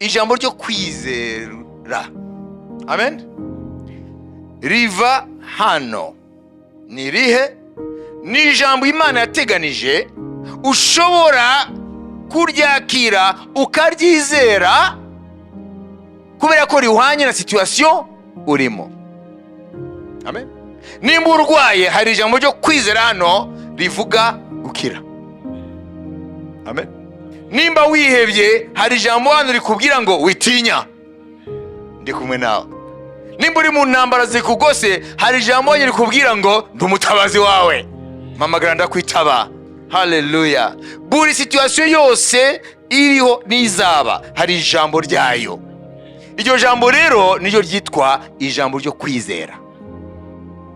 Ijambo ryo kwizera, amen, riva hano. Ni rihe? Ni ijambo Imana yateganije, ushobora kuryakira ukaryizera kubera ko rihwanye na situation urimo, amen. Nimba urwaye, hari ijambo ryo kwizera hano rivuga gukira, amen. Nimba wihebye, hari ijambo hano rikubwira ngo witinya, ndi kumwe nawe. Nimba uri mu ntambara zikugose, hari ijambo hano rikubwira ngo ndi umutabazi wawe, mpamagara ndakwitaba. Haleluya! Buri situation yose iriho n'izaba, hari ijambo ryayo. Iryo jambo rero niryo ryitwa ijambo ryo kwizera.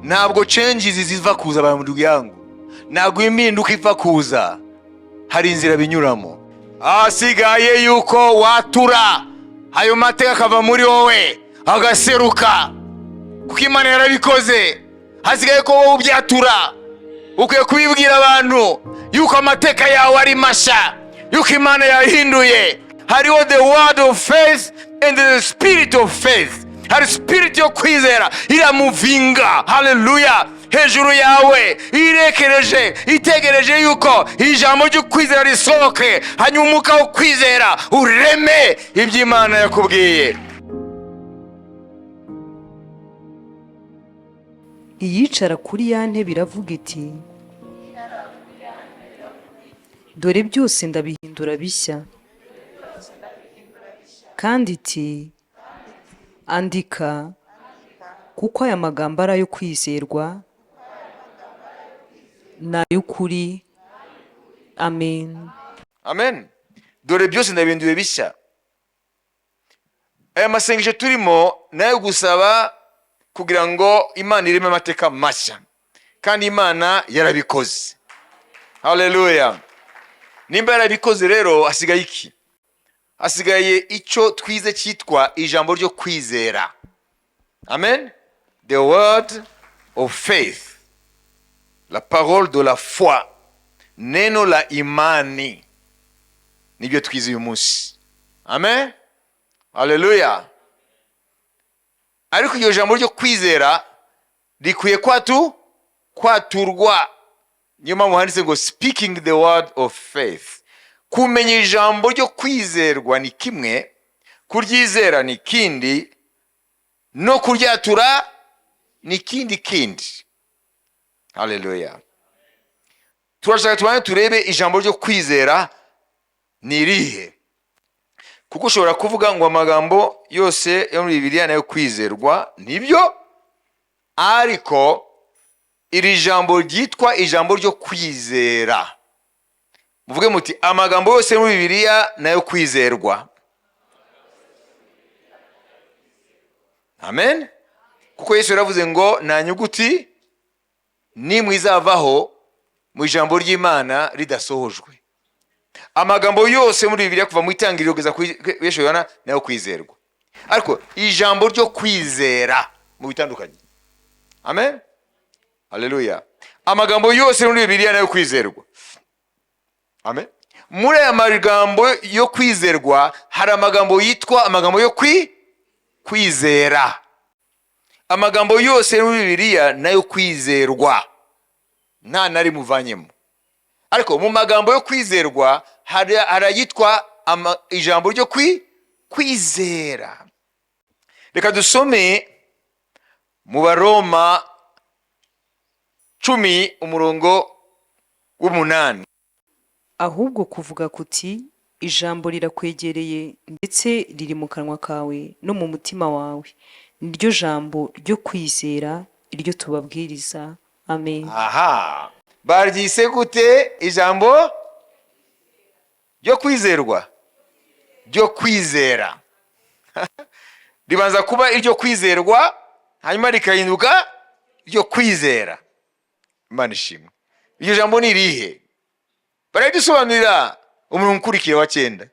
Ntabwo changes ziva kuza, abantu yangu, ntabwo impinduka ipfa kuza, hari inzira binyuramo. Hasigaye yuko watura ayo mateka akava muri wowe agaseruka, kuko Imana yarabikoze. Hasigaye ko wowe ubyatura. Ukwiye kubibwira abantu yuko amateka yawe ari mashya, yuko Imana yahinduye. Hariho the word of faith and the spirit of faith. Hari spirit yo kwizera iramuvinga, haleluya, hejuru yawe, irekereje, itegereje yuko ijambo ryo kwizera risohoke, hanyuma umwuka wo kwizera ureme ibyo Imana yakubwiye. Iyicara kuri ya ntebe iravuga iti: "Dore byose ndabihindura bishya." Kandi iti: "Andika, kuko aya magambo ari ayo kwizerwa ni ay'ukuri." Amen. Amen. Dore byose ndabihinduye bishya. Aya masengesho turimo nayo gusaba kugira ngo Imana ireme amateka mashya, kandi Imana yarabikoze. Haleluya! Nimba yarabikoze rero, hasigaye iki? Hasigaye icyo twize cyitwa ijambo ryo kwizera, amen, the word of faith, la parole de la foi, neno la imani. Nibyo twize uyu munsi, amen, haleluya. Ariko iryo jambo ryo kwizera rikwiye kwaturwa. Niyo mpamvu handitse ngo "speaking the word of faith". Kumenya ijambo ryo kwizerwa ni kimwe, kuryizera ni ikindi, no kuryatura ni ikindi kindi. Haleluya! Turashaka tubanze turebe ijambo ryo kwizera ni irihe, kuko ushobora kuvuga ngo amagambo yose yo muri Bibiliya nayo kwizerwa. Nibyo, ariko iri jambo ryitwa ijambo ryo kwizera, muvuge muti: "Amagambo yose yo muri Bibiliya nayo kwizerwa." Amen. Kuko Yesu yaravuze ngo nta nyuguti n'imwe izavaho mu ijambo ry'Imana ridasohojwe. Amagambo yose muri Bibiliya kuva mu Itangiriro kugeza kuri Yesu Yohana nayo kwizerwa, ariko ijambo ryo kwizera mu bitandukanye. Amen, haleluya. Amagambo yose muri Bibiliya nayo kwizerwa, amen. Muri aya magambo yo kwizerwa hari amagambo yitwa amagambo yo kwizera. Amagambo yose muri Bibiliya nayo kwizerwa, nta na rimwe uvanyemo. Ariko mu magambo yo kwizerwa hari ayitwa ijambo ryo kwizera. Reka dusome mu Baroma 10, umurongo w'8. Ahubwo kuvuga kuti: "Ijambo rirakwegereye, ndetse riri mu kanwa kawe no mu mutima wawe, niryo jambo ryo kwizera, iryo tubabwiriza." Amen. Aha baryise gute? Ijambo ryo kwizerwa, ryo kwizera. Ribanza kuba iryo kwizerwa, hanyuma rikahinduka iryo kwizera. Imana ishimwe. Iryo jambo ni irihe? Baradusobanurira umurongo ukurikiye wa 9.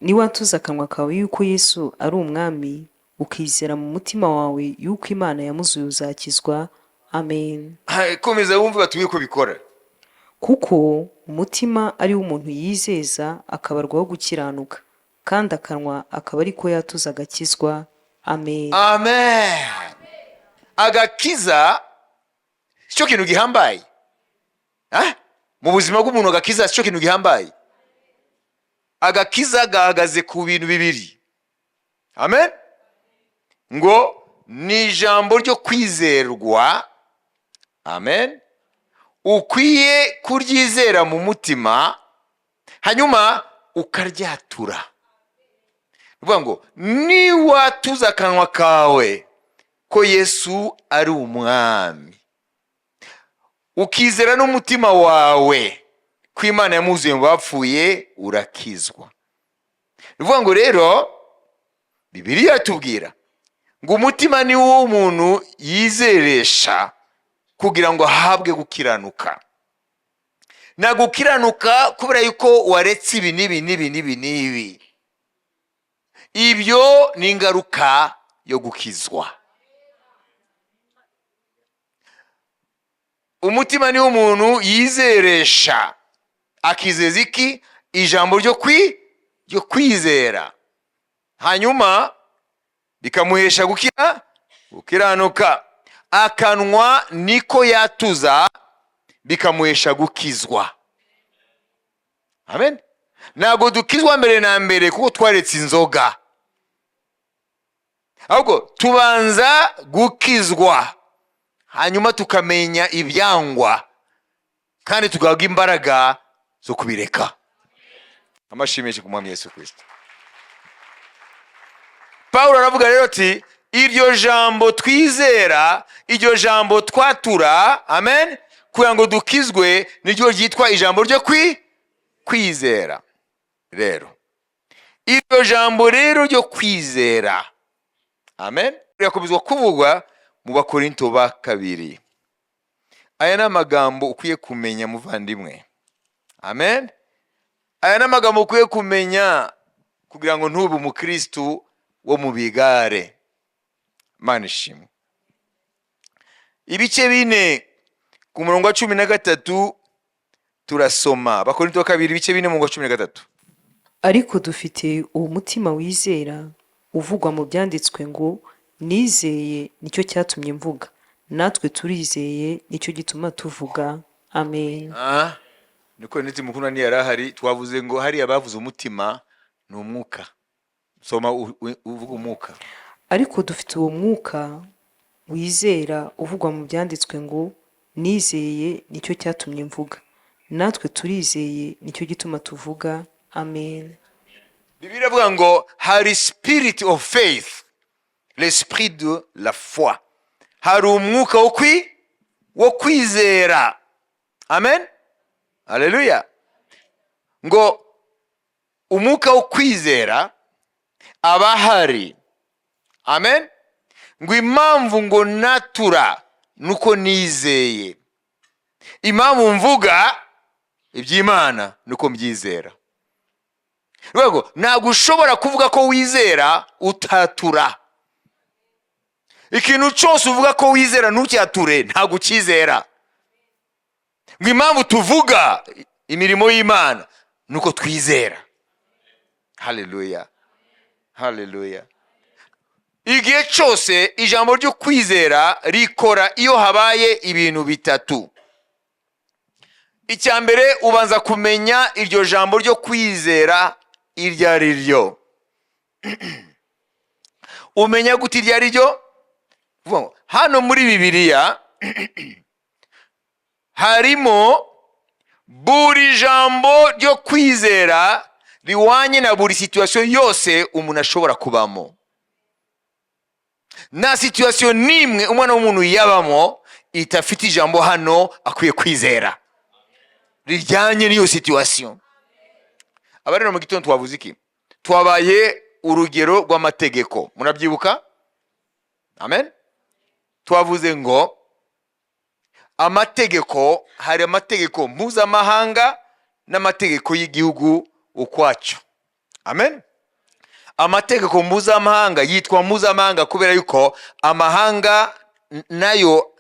Niwatuza akanwa kawe yuko Yesu ari Umwami, ukizera mu mutima wawe yuko Imana yamuzuye, uzakizwa. Amen. Ha, komeza wumve, batubwiye ko bikora. Kuko umutima ari wo umuntu yizeza akabarwaho gukiranuka, Kandi akanwa akaba ariko yatuza agakizwa. Amen. Amen. Agakiza sicyo kintu gihambaye. Ah? Mu buzima bw'umuntu, agakiza sicyo kintu gihambaye. Agakiza gahagaze ku bintu bibiri. Amen. Ngo ni ijambo ryo kwizerwa, amen, ukwiye kuryizera mu mutima, hanyuma ukaryatura. Ni ukuvuga ngo niwatuza akanwa kawe ko Yesu ari umwami, ukizera n'umutima wawe ko Imana yamuzuye mu bapfuye, urakizwa. Ni ukuvuga ngo rero Bibiliya itubwira ngo umutima ni wo umuntu yizeresha kugira ngo ahabwe gukiranuka. Na gukiranuka kubera yuko waretse ibi n'ibi n'ibi n'ibi n'ibi, ibyo ni ingaruka yo gukizwa. Umutima niwo umuntu yizeresha, akizeza iki? Ijambo ryo kwizera, hanyuma bikamuhesha gukiranuka. Akanwa niko yatuza, bikamuhesha gukizwa. Amen. Ntabwo dukizwa mbere na mbere kuko twaretse inzoga, ahubwo tubanza gukizwa, hanyuma tukamenya ibyangwa kandi tugahabwa imbaraga zo kubireka. Amashimisho ku Mwami Yesu Kirisito. Pawulo aravuga rero ati iryo jambo twizera, iryo jambo twatura, amen, kugira ngo dukizwe, niryo ryitwa ijambo ryo kwizera. Rero iryo jambo rero ryo kwizera, amen, rirakomezwa kuvugwa mu Bakorinto ba Kabiri. Aya ni amagambo ukwiye kumenya, muvandimwe. Amen. Aya ni amagambo ukwiye kumenya kugira ngo ntube umukristu wo mu bigare. Imana ishimwe. Ibice 4, ku murongo wa 13, turasoma Abakorinto ba Kabiri ibice 4, umurongo wa 13. Ariko dufite uwo mutima wizera uvugwa mu byanditswe ngo: "Nizeye, nicyo cyatumye mvuga." Natwe turizeye, nicyo gituma tuvuga. Amen. Ah, niko niti mukunda ntiyari ahari. Twavuze ngo hariya bavuze umutima ni umwuka. Soma uvuga umwuka. Ariko dufite uwo mwuka wizera uvugwa mu byanditswe ngo: "Nizeye, nicyo cyatumye mvuga." Natwe turizeye, nicyo gituma tuvuga. Amen. Bibiliya iravuga ngo hari spirit of faith, l'esprit de la foi, hari umwuka wo kwizera. Amen, haleluya. Ngo umwuka wo kwizera aba ahari. Amen. Ngo impamvu ngo natura nuko nizeye, impamvu mvuga iby'Imana nuko mbyizera. Rwego ntabwo ushobora kuvuga ko wizera utatura. Ikintu cyose uvuga ko wizera ntucyature, ntabwo ucyizera. Ngo impamvu tuvuga imirimo y'Imana nuko twizera. Haleluya, haleluya. Igihe cyose ijambo ryo kwizera rikora iyo habaye ibintu bitatu. Icya mbere, ubanza kumenya iryo jambo ryo kwizera iryo ari ryo. Umenya gute iryo ari ryo? Vuga ngo, hano muri Bibiliya harimo buri jambo ryo kwizera riwanye na buri situation yose umuntu ashobora kubamo. Nta situation n'imwe umwana w'umuntu yabamo idafite ijambo hano akwiye kwizera rijyanye n'iyo situation. Aba rero mu gitondo twavuze iki? Twabaye urugero rw'amategeko, murabyibuka? Amen. Twavuze ngo amategeko, hari amategeko mpuzamahanga n'amategeko y'igihugu ukwacyo. Amen. Amategeko mpuzamahanga yitwa mpuzamahanga kubera yuko amahanga nayo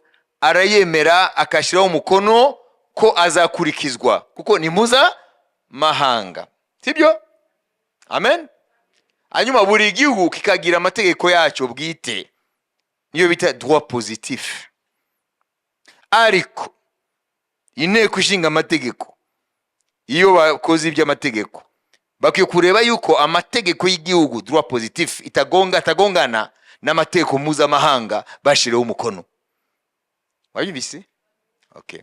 arayemera, akashyiraho umukono ko azakurikizwa, kuko ni mpuzamahanga, sibyo? Amen. Hanyuma buri gihugu kikagira amategeko yacyo bwite, niyo bita droit positif. Ariko inteko ishinga amategeko, iyo bakoze iby'amategeko, bakwiye kureba yuko amategeko y'igihugu, droit positif, itagonga atagongana n'amategeko mpuzamahanga bashyiriweho umukono. Wabyumvise? Okay.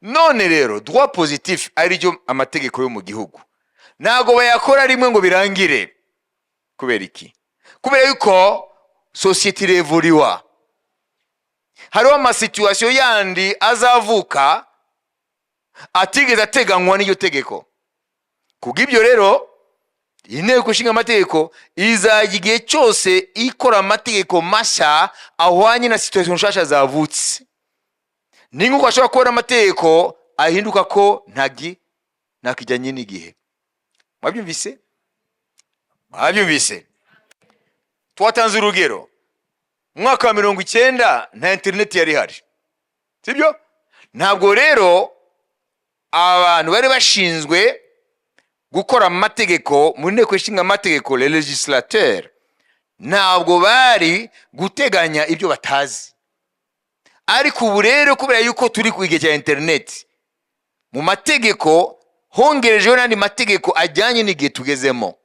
None rero droit positif, ariryo amategeko yo mu gihugu, ntabwo bayakora rimwe ngo birangire. Kubera iki? Kubera yuko sosiyete irevuriwa, hariho ama situations yandi azavuka atigeze ateganywa n'iryo tegeko. Kubw'ibyo rero, inteko ishinga amategeko izajya igihe cyose ikora amategeko mashya ahwanye na situation nshasha zavutse. Ni nk'uko ashobora kubona amategeko ahinduka ko ntakijyanye n'igihe. Mwabyumvise? Mwabyumvise? Twatanze urugero: mu mwaka wa 90 nta interineti yari ihari, sibyo? Ntabwo rero abantu bari bashinzwe gukora amategeko mu nteko ishinga amategeko, les législateurs, ntabwo bari guteganya ibyo batazi. Ariko ubu rero, kubera yuko turi ku gihe cya interineti, mu mategeko hongerejeho n'andi mategeko ajyanye n'igihe tugezemo,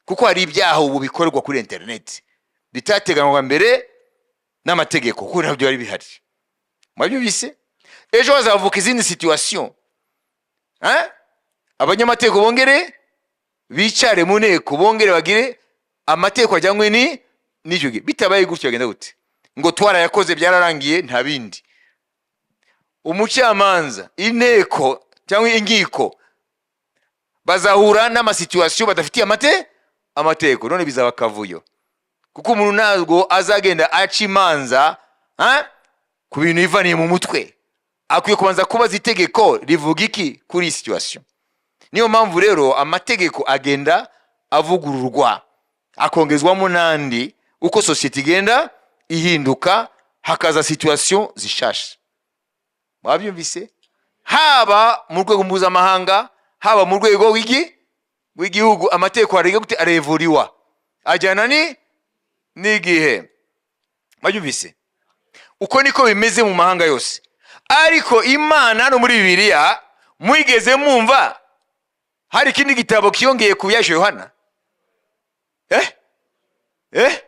kuko hari ibyaha ubu bikorerwa kuri interineti bitateganywa mbere n'amategeko, kuko ntabyo byari bihari. Mwabyumvise? Ejo hazavuka izindi situation, hein? Abanyamategeko bongere bicare mu nteko, bongere bagire amategeko ajyanywe ni n'icyo gihe. Bitabaye gutyo, bagenda gute ngo twarayakoze, byararangiye, nta bindi? Umucamanza, inteko cyangwa inkiko bazahura n'ama situations badafitiye amategeko. None bizaba akavuyo, kuko umuntu ntabwo azagenda aca imanza, ha? Ku bintu yivaniye mu mutwe. Akwiye kubanza kubaza itegeko rivuga iki kuri iyi situation. Niyo mpamvu rero amategeko agenda avugururwa, akongezwamo n'andi uko sosiyete igenda ihinduka, hakaza situation zishasha. Mwabyumvise? Haba mu rwego mpuzamahanga, haba mu rwego w'igihugu, amategeko ariga gute? Arevuriwa, ajyana ni n'igihe. Mwabyumvise? Uko niko bimeze mu mahanga yose. Ariko Imana hano muri Bibiliya, mwigeze mwumva hari ikindi gitabo kiyongeye ku byahishuwe Yohana? Eh eh,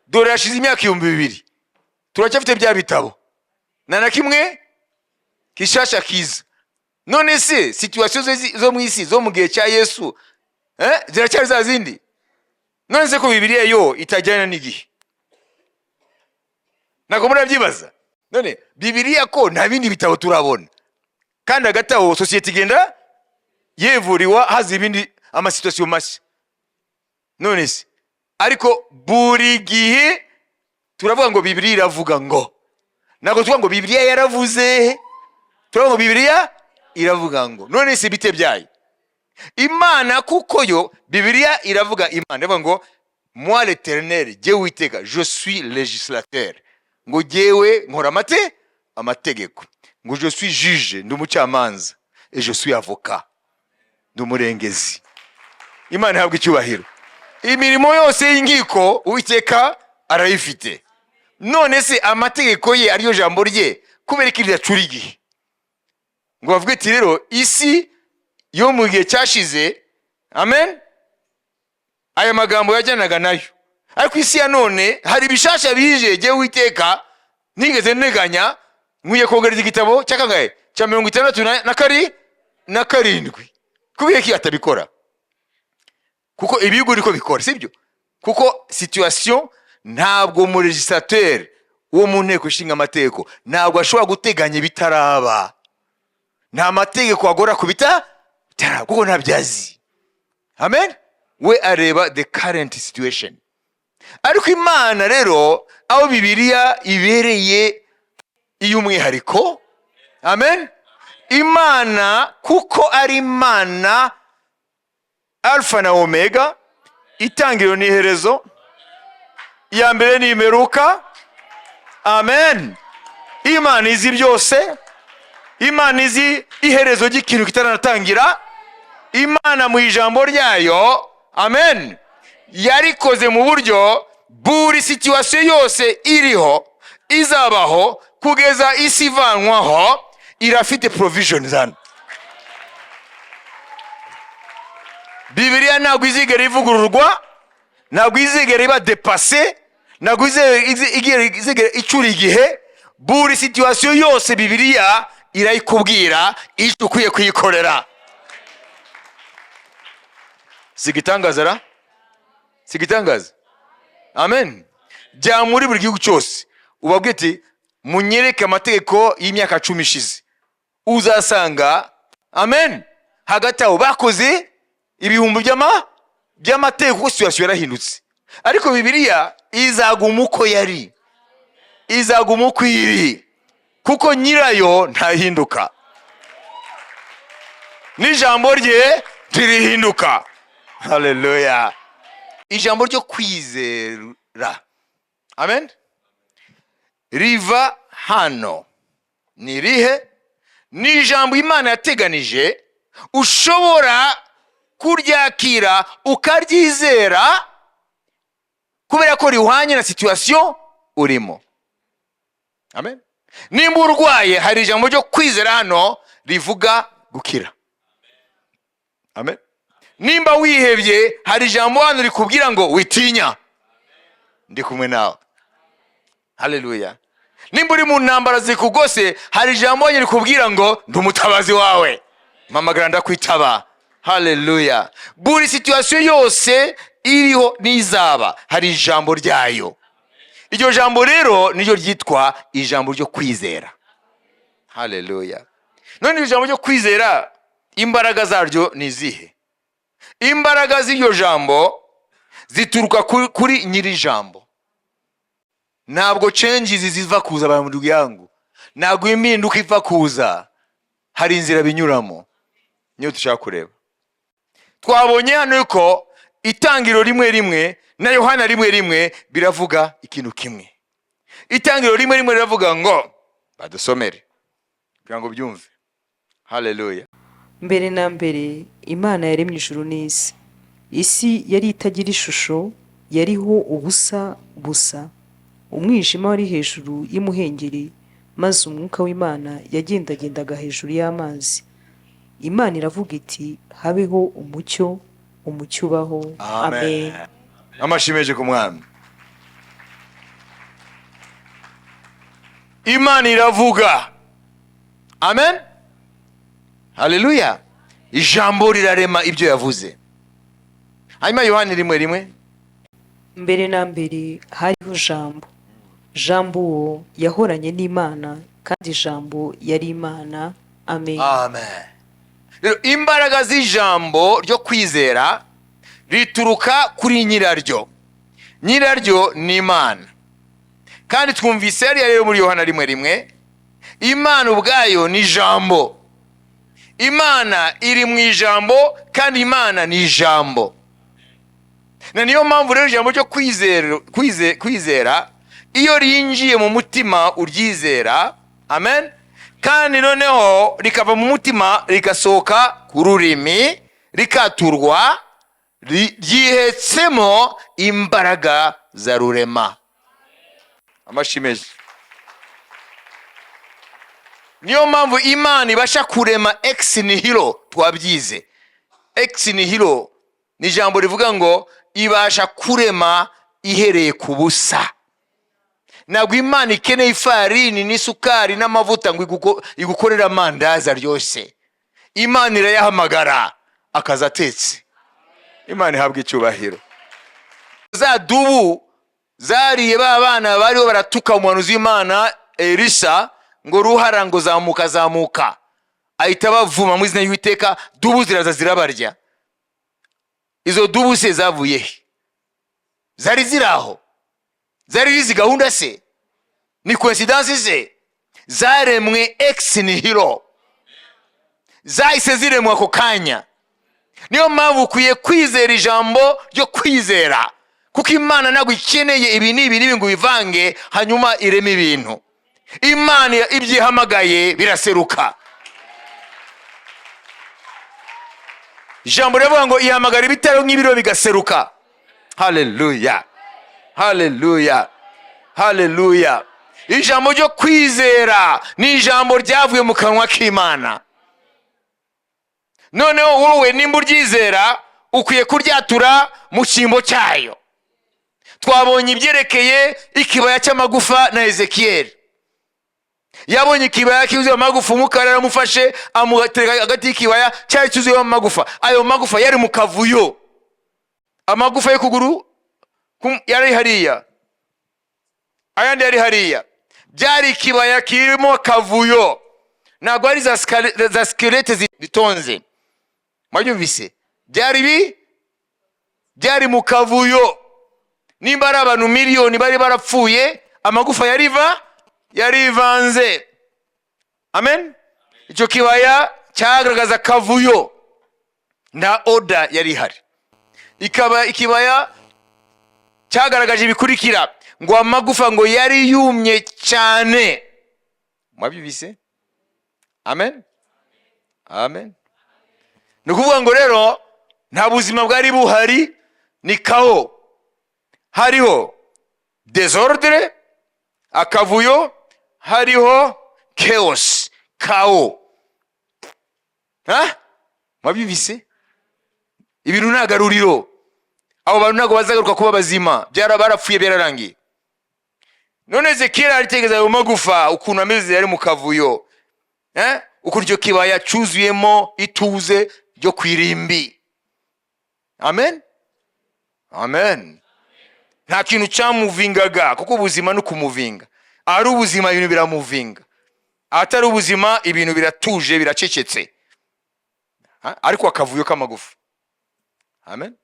dore hashize imyaka 2000, turacyafite bya bitabo, nta na kimwe kishasha kiza. None se situation zo mu isi zo mu gihe cya Yesu, ziracyari za zindi? None se ko Bibiliya yo itajyana n'igihe? Ntabwo murabyibaza? None Bibiliya ko nta bindi bitabo turabona, kandi hagati aho sosiyete igenda yevuriwa, haza ibindi ama situations mashya? None se ariko buri gihe turavuga ngo Bibiliya iravuga ngo, ntabwo tuvuga ngo Bibiliya yaravuze, turavuga ngo Bibiliya iravuga ngo. None se bite byayo Imana? Kuko yo Bibiliya iravuga, Imana iravuga ngo: "Moi l'Éternel, jyewe Uwiteka, je suis législateur", ngo jyewe nkora amategeko, ngo je suis juge, ndi umucamanza, et je suis avocat, ndi umurengezi. Imana ihabwa icyubahiro. Imirimo yose y'inkiko Uwiteka arayifite. None se amategeko ye, ariyo jambo rye, kubera ko ridacura igihe, ngo bavuge ati: "Rero isi yo mu gihe cyashize, amen, aya magambo yajyanaga nayo, ariko isi ya none hari ibishasha bije, jyewe Uwiteka nigeze nteganya, nkwiye kongereza igitabo cya kangahe, cya 67 na karindwi"? Kubera ko atabikora, kuko ibihugu niko bikora, sibyo? Kuko situation, ntabwo umu législateur wo mu nteko ishinga amategeko ntabwo ashobora guteganya ibitaraba. Nta mategeko agora ku bitaraba, kuko ntabyo azi, amen. We areba the current situation. Ariko Imana rero, aho Bibiliya ibereye iy'umwihariko, amen, Imana kuko ari Imana Alfa na Omega, itangiriro n'iherezo, iya mbere n'imperuka, amen. Imana izi byose, Imana izi iherezo ry'ikintu kitaranatangira. Imana mu ijambo ryayo, amen, Yarikoze mu buryo buri situation yose iriho, izabaho kugeza isi ivanwaho, irafite provisions hano. Bibiliya ntabwo izigera ivugururwa, ntabwo izigera iba dépassée, ntabwo izigera icura igihe. Buri situation yose Bibiliya irayikubwira icyo ukwiye kuyikorera. Si igitangaza ra? Si igitangaza? Amen. Jya muri buri gihugu cyose, ubabwire ati: "Munyereke amategeko y'imyaka 10 ishize." Uzasanga, amen, hagati aho bakoze ibihumbi by'amategeko, kuko situation yarahindutse. Ariko Bibiliya izaguma uko yari, izaguma uko iri, kuko nyirayo ntahinduka, n'ijambo rye ntirihinduka. Haleluya! Ijambo ryo kwizera, amen, riva hano. Ni rihe? Ni ijambo Imana yateganije, ushobora kuryakira ukaryizera kubera ko rihwanye na situation urimo. Amen. Nimba urwaye, hari ijambo ryo kwizera hano rivuga gukira. Amen. Nimba wihebye, hari ijambo hano rikubwira ngo: "Witinya, ndi kumwe nawe." Haleluya! Nimba uri mu ntambara zikugose, hari ijambo hano rikubwira ngo: "Ndi umutabazi wawe, mpamagara ndakwitaba." Haleluya! Buri situation yose iriho n'izaba, hari ijambo ryayo. Iryo jambo rero niryo ryitwa ijambo ryo kwizera. Haleluya! None iryo jambo ryo kwizera, imbaraga zaryo ni izihe? Imbaraga z'iryo jambo zituruka kuri nyiri jambo. Ntabwo changes ziva kuza, abantu yangu, ntabwo impinduka ipfa kuza, hari inzira binyuramo, niyo dushaka kureba. Twabonye hano yuko Itangiro 1:1 na Yohana 1:1 biravuga ikintu kimwe. Itangiro 1:1 riravuga ngo, badusomere kugira ngo byumve. Haleluya! Mbere na mbere Imana yaremye ijuru n'isi. Isi yari itagira ishusho, yariho ubusa busa. Umwijima wari hejuru y'imuhengeri, maze umwuka w'Imana yagendagendaga hejuru y'amazi. Imana iravuga iti: "Habeho umucyo." Umucyo ubaho. Amen. Amashimeje ku Mwami. Imana iravuga. Amen, haleluya! Ijambo rirarema ibyo yavuze. Hanyuma Yohani 1:1. Mbere na mbere hariho Jambo. Jambo uwo yahoranye n'Imana, kandi Jambo yari Imana. Amen. Amen. Rero imbaraga z'ijambo ryo kwizera rituruka kuri nyiraryo. Nyiraryo ni Imana. Kandi twumvise hariya rero muri Yohana 1:1, Imana ubwayo ni ijambo. Imana iri mu ijambo, kandi Imana ni ijambo. Na niyo mpamvu rero ijambo ryo kwizera, iyo rinjiye mu mutima uryizera, amen, kandi noneho rikava mu mutima rigasohoka ku rurimi, rikaturwa, ryihetsemo imbaraga za Rurema. Amashimeje. Niyo mpamvu Imana ibasha kurema ex nihilo. Twabyize, ex nihilo ni ijambo rivuga ngo ibasha kurema ihereye ku busa. Ntabwo Imana ikeneye ifarini n'isukari n'amavuta ngo igukorere amandazi aryoshye. Imana irayahamagara akaza atetse. Imana ihabwa icyubahiro. Za dubu zariye ba bana bariho baratuka umuhanuzi w'Imana Elisa ngo: "Ruhara", ngo: "Zamuka, zamuka." Ahita bavuma mu izina ry'Uwiteka, dubu ziraza zirabarya. Izo dubu se zavuye he? Zari ziri aho? Zari zizi gahunda se? Ni coincidence se? Zaremwe ex nihilo, zahise ziremwa ako kanya. Niyo mpamvu ukwiye kwizera ijambo ryo kwizera, kuko Imana ntabwo ikeneye ibi n'ibi n'ibi ngo ubivange hanyuma ireme ibintu. Imana ibyo ihamagaye biraseruka. Ijambo riravuga ngo ihamagara ibitaro nk'ibiro bigaseruka. Haleluya, haleluya, haleluya! Ijambo ryo kwizera ni ijambo ryavuye mu kanwa k'Imana. Noneho wowe nimba uryizera, ukwiye kuryatura mu cyimbo cyayo. Twabonye ibyerekeye ikibaya cy'amagufa na Ezekiyeli. Yabonye ikibaya cyuzuye amagufa. Umwuka yaramufashe, amutereka hagati y'ikibaya cyari cyuzuyemo amagufa. Ayo magufa yari mu kavuyo. Amagufa y'ukuguru yari hariya, ayandi yari hariya. Byari ikibaya kirimo akavuyo, ntabwo ari za squelettes zitonze. Mwabyumvise? Byari mu kavuyo. Nimba ari abantu miliyoni bari barapfuye, amagufa yarivanze. Amen. Icyo kibaya cyagaragaza akavuyo, nta order yari ihari. Ikaba ikibaya cyagaragaje ibikurikira, ngo amagufa ngo yari yumye cyane. Mwabyumvise? Amen, amen. Ni ukuvuga ngo rero nta buzima bwari buhari, ni chaos. Hariho désordre, akavuyo, hariho chaos, chaos. Ha, mwabyumvise? Ibintu nta garuriro. Abo bantu ntabwo bazagaruka kuba bazima. Barapfuye, byararangiye. None Ezekiyeli aritegereza ayo magufa ukuntu ameze, yari mu kavuyo, eh? Ukuntu icyo kibaya cyuzuyemo ituze ryo ku irimbi. Amen, amen. Nta kintu cyamuvingaga, kuko ubuzima ni ukumuvinga. Ahari ubuzima ibintu biramuvinga, ahatari ubuzima ibintu biratuje, biracecetse. Ha? Ariko akavuyo k'amagufa, amen,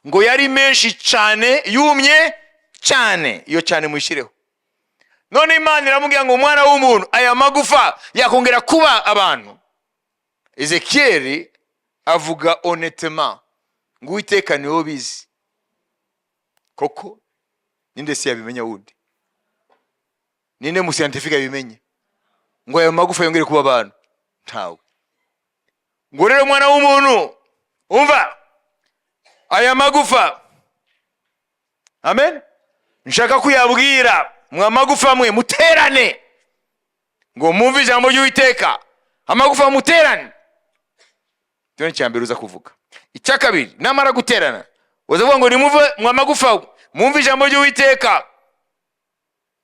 ngo yari menshi cyane, yumye cyane. Iyo cyane muyishyireho. None Imana iramubwira ngo: "Umwana w'umuntu, aya magufa yakongera kuba abantu?" Ezekiyeli avuga honnêtement ngo: "Uwiteka, niwe ubizi koko. Ninde se yabimenya wundi? Ninde mu scientifique yabimenye ngo ayo magufa yongere kuba abantu? Ntawe." Ngo: "Rero mwana w'umuntu, umva, aya magufa, amen, nshaka kuyabwira: mwa magufa mwe, muterane, ngo mwumve ijambo ry'Uwiteka. Amagufa muterane." Icyo ni icya mbere uza kuvuga. Icya kabiri, namara guterana, uza kuvuga ngo: "Nimuve, mwa magufa, mwumve ijambo ry'Uwiteka.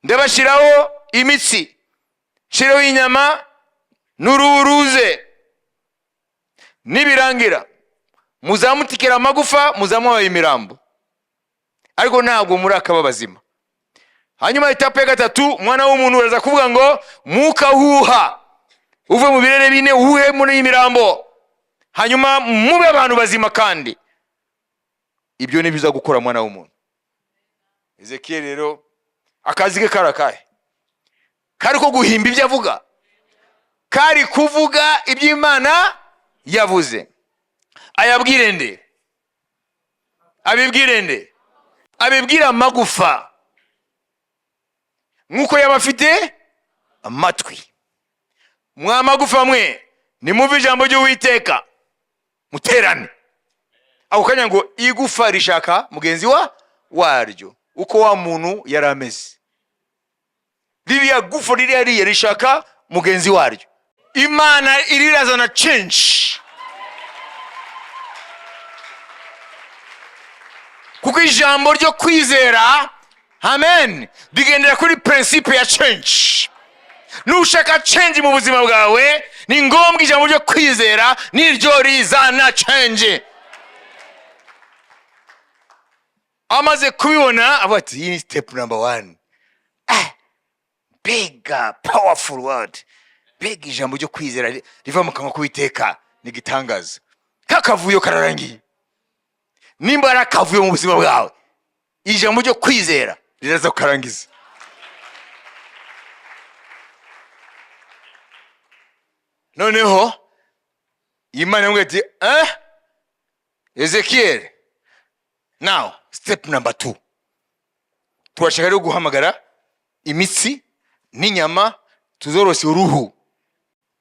Ndabashyiraho imitsi, nshireho inyama n'uruhu ruze. Nibirangira muzamutikira amagufa, muzamuhaye imirambo, ariko ntabwo muri akaba bazima." Hanyuma étape ya gatatu, umwana w'umuntu, uraza kuvuga ngo: "Mwuka huha uve mu birere bine, uhuhe muri iyi mirambo, hanyuma mube abantu bazima." Kandi ibyo ni biza gukora, mwana w'umuntu. Ezekiyeli rero akazi ke kari akahe? Kari ko guhimba ibyo avuga? Kari kuvuga ibyo Imana yavuze. Ayabwire nde? Abibwire nde? Abibwire amagufa, nk'uko yaba afite amatwi. "Mwa magufa mwe, nimumve ijambo ry'Uwiteka, muterane." Ako kanya ngo igufa rishaka mugenzi wa waryo, uko wa muntu yari ameze. Ririya gufa ririya riya rishaka mugenzi waryo. Imana irirazana change, kuko ijambo ryo kwizera, amen, rigendera kuri principe ya change. Nushaka change mu buzima bwawe, ni ngombwa ijambo ryo kwizera niryo rizana change. Amaze kubibona avuga ati: "Iyi ni step number one." Ah, mbega powerful word, mbega ijambo ryo kwizera riva mu kanwa k'Uwiteka ni igitangaza! Kakavuyo kararangiye. Nimba ari akavuyo mu buzima bwawe, ijambo ryo kwizera riraza kukarangiza. Noneho Imana yamubwiye ati: "Eh, Ezekiel, now step number two, turashaka rero guhamagara imitsi n'inyama, tuzorose uruhu."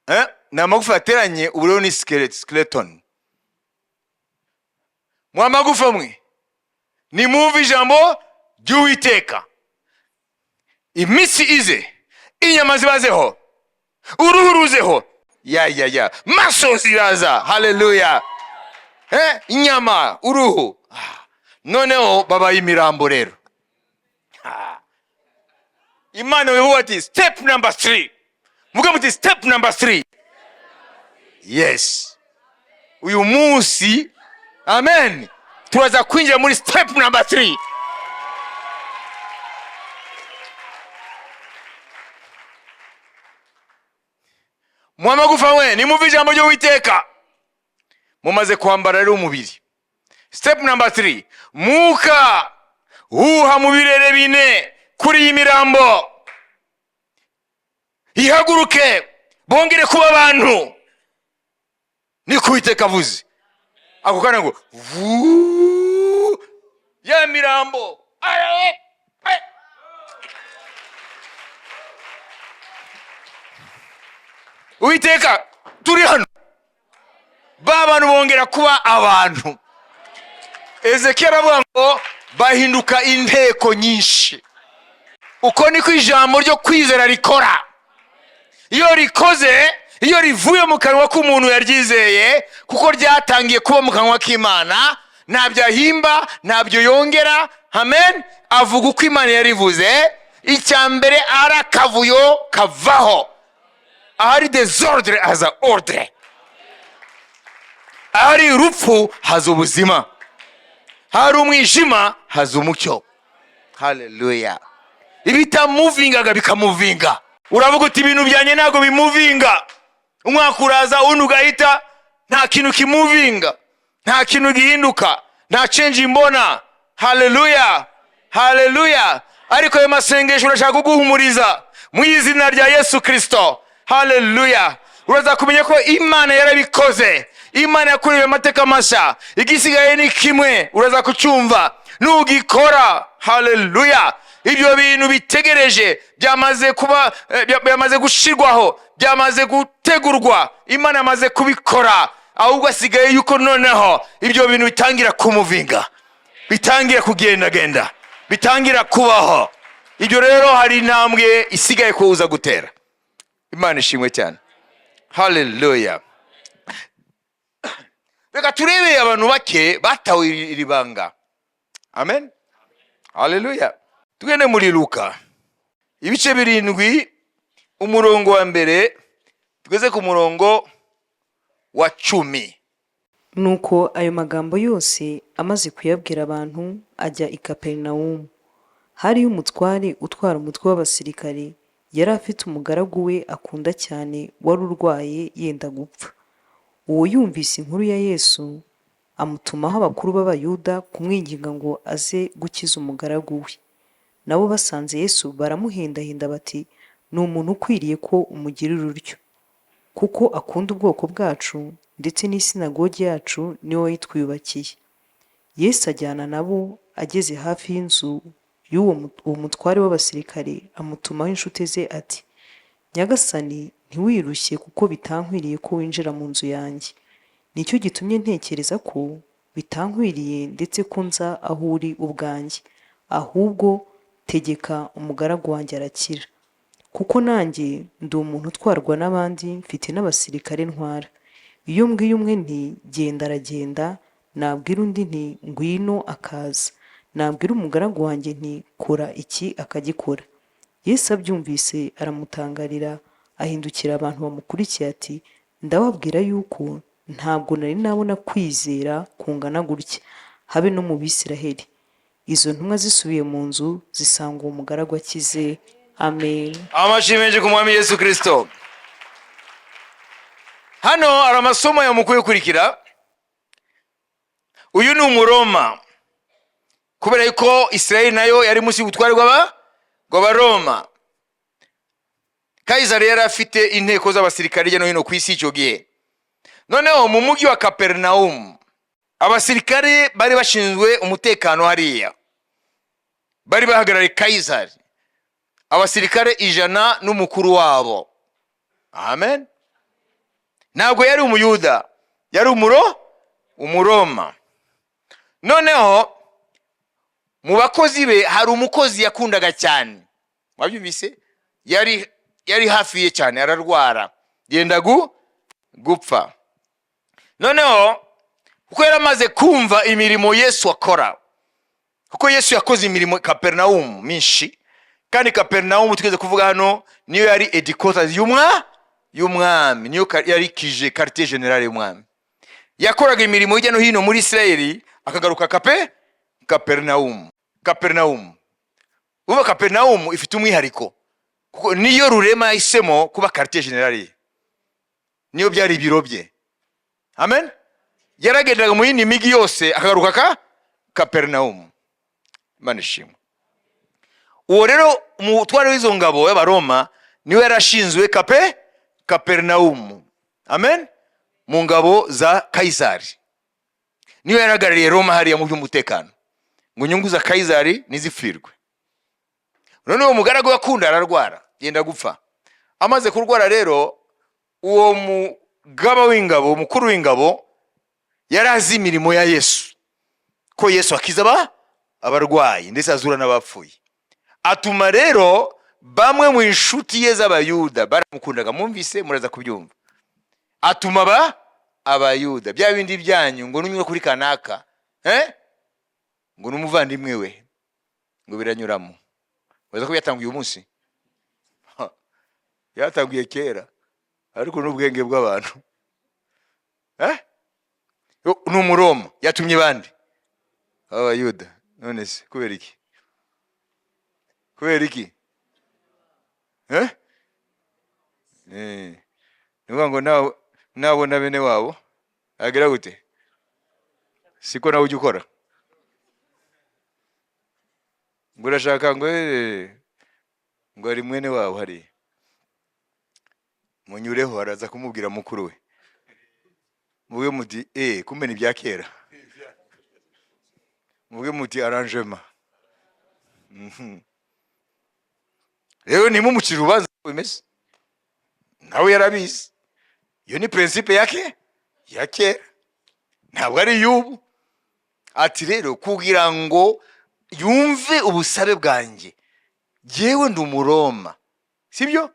Eh, ni amagufa yateranye, ubu rero ni skeleton. "Mwa magufa mwe, Nimwumve ijambo ry'Uwiteka. Imitsi ize, inyama zibazeho, uruhu ruzeho, ya ya ya, maso ziraza. Haleluya! Inyama, uruhu. Ah, noneho babaye imirambo rero. Ah. Imana bivuga ati step number 3. Muvuge muti step number 3. Yes, uyu munsi, amen, turaza kwinjira muri step number 3. Mwa magufa we, nimumve ijambo ry'Uwiteka. Mumaze kwambara rero umubiri, step number 3, mwuka huha mu birere bine kuri iyi mirambo, ihaguruke, bongere kuba abantu. Niko Uwiteka avuze. Ako kanya ngo vuu, ya mirambo. Aya, eh. Uwiteka turi hano, ba bantu bongera kuba abantu. Ezekiel aravuga ngo bahinduka inteko nyinshi. Uko niko ijambo ryo kwizera rikora. Iyo rikoze, iyo rivuye mu kanwa k'umuntu yaryizeye, kuko ryatangiye kuba mu kanwa k'Imana, ntabyo ahimba, ntabyo yongera. Amen. Avuga uko Imana yarivuze. Icya mbere, ari akavuyo kavaho. Ahari désordre haza ordre, ahari urupfu haza ubuzima, ahari umwijima haza umucyo. Haleluya! Ibitamuvingaga bikamuvinga. Uravuga uti ibintu byanjye ntabwo bimuvinga. Umwaka uraza, undi ugahita, nta kintu kimuvinga, nta kintu gihinduka, nta change mbona. Haleluya, haleluya! Ariko ayo masengesho urashaka kuguhumuriza mu izina rya Yesu Kirisito. Haleluya! Uraza kumenya ko Imana yarabikoze, Imana yakorewe amateka mashya. Igisigaye ni kimwe, uraza kucyumva nugikora. Haleluya! Ibyo bintu bitegereje byamaze kuba, byamaze gushirwaho, byamaze gutegurwa, Imana yamaze kubikora. Ahubwo asigaye yuko noneho ibyo bintu bitangira kumuvinga, bitangira kugendagenda, bitangira kubaho. Ibyo rero hari intambwe isigaye kuza gutera. Imana ishimwe cyane. Haleluya! Reka turebe abantu bake batawe iri banga. Amen, haleluya! Tugende muri Luka ibice 7, umurongo wa 1 tugeze ku murongo wa 10. Nuko ayo magambo yose amaze kuyabwira abantu, ajya i Kaperinawumu. Hariyo umutware utwara umutwe w'abasirikare, yari afite umugaragu we akunda cyane wari urwaye yenda gupfa. Uwo yumvise inkuru ya Yesu, amutumaho abakuru b'Abayuda kumwinginga ngo aze gukiza umugaragu we. Nabo basanze Yesu baramuhendahenda bati ni umuntu ukwiriye ko umugirira utyo, kuko akunda ubwoko bwacu, ndetse n'isinagogi yacu niwe wayitwubakiye. Yesu ajyana nabo, ageze hafi y'inzu y'uwo uwo mutware w'abasirikare, amutumaho inshuti ze ati Nyagasani, ntiwirushye kuko bitankwiriye ko winjira mu nzu yanjye. Nicyo gitumye ntekereza ko bitankwiriye ndetse ko nza aho uri ubwanjye, ahubwo tegeka umugaragu wanjye arakira. Kuko nanjye ndi umuntu utwarwa n'abandi, mfite n'abasirikare ntwara. Iyo mbwiye umwe nti genda aragenda, nabwira undi nti ngwino akaza, nabwira umugaragu wanjye nti kora iki akagikora. Yesu abyumvise aramutangarira, ahindukira abantu bamukurikiye ati ndababwira yuko ntabwo nari nabona kwizera kungana gutya, habe no mu Bisiraheli. Izo ntumwa zisubiye mu nzu zisanga uwo mugaragu akize. Amen. Amashyi menshi ku Mwami Yesu Kirisito. Hano hari amasomo yamukwiye gukurikira. Uyu ni Umuroma, kubera yuko Israel nayo yari munsi y'ubutware bw'Abaroma. Kayizari yari afite inteko z'abasirikare hirya no hino ku isi icyo gihe. Noneho mu mujyi wa Kaperinawumu, abasirikare bari bashinzwe umutekano hariya bari bahagarariye Kayizari, abasirikare 100 n'umukuru wabo. Amen. Ntabwo yari Umuyuda, yari Umuroma. Noneho Mu bakozi be hari umukozi yakundaga cyane, wabyumvise, yari hafi ye cyane, ararwara yenda gupfa. Noneho kuko yari amaze kumva imirimo Yesu akora, kuko Yesu yakoze imirimo Kaperinawumu myinshi, kandi Kaperinawumu tugeze kuvuga hano niyo yari headquarters y'umwami, niyo yari kije quartier général y'umwami. Yakoraga imirimo hirya no hino muri Isirayeli, akagaruka Kaperinawumu. Kaperinawumu, uba Kaperinawumu ifite umwihariko kuko niyo Rurema yahisemo kuba quartier général ye, niyo byari ibiro bye. Amen. Yaragendaga mu yindi migi yose, akagaruka Kaperinawumu. Imana ishimwe. Uwo rero umutware w'izo ngabo y'Abaroma niwe yarashinzwe Kaperinawumu. Amen. Mu ngabo za Kayizari niwe yarahagarariye Roma hariya mu by'umutekano, ngo inyungu za Kayizari ntizipfirwe. None uwo mugaragu yakunda ararwara yenda gupfa. Amaze kurwara rero, uwo mugaba w'ingabo, umukuru w'ingabo, yari azi imirimo ya Yesu, ko Yesu akiza abarwayi ndetse azura n'abapfuye. Atuma rero bamwe mu inshuti ye z'Abayuda baramukundaga. Mwumvise, muraza kubyumva. Atuma Abayuda, bya bindi byanyu ngo nunyura kuri kanaka, ngo n'umuvandimwe we, ngo biranyuramo. Baza ko byatanguye uyu munsi? Ha, byatanguye kera, ariko n'ubwenge bw'abantu. Yo, ni Umuroma yatumye bande? Abayuda. None se kubera iki? Kubera iki? Eh? Ni ukuvuga ngo nawe nabona bene wabo agira gute? Siko nawe ujya ukora ngo urashaka ngo ngo ari mwene wabo hariya, munyureho, araza kumubwira mukuru we, muvuge muti kumbe ni ibya kera, muvuge muti arrangement. Rero ntimumucire urubanza uko bimeze, nawe yarabizi. Iyo ni principe yake ya kera, ntabwo ari iy'ubu. Ati rero kugira ngo yumve ubusabe bwanjye, jyewe ndi Umuroma, sibyo?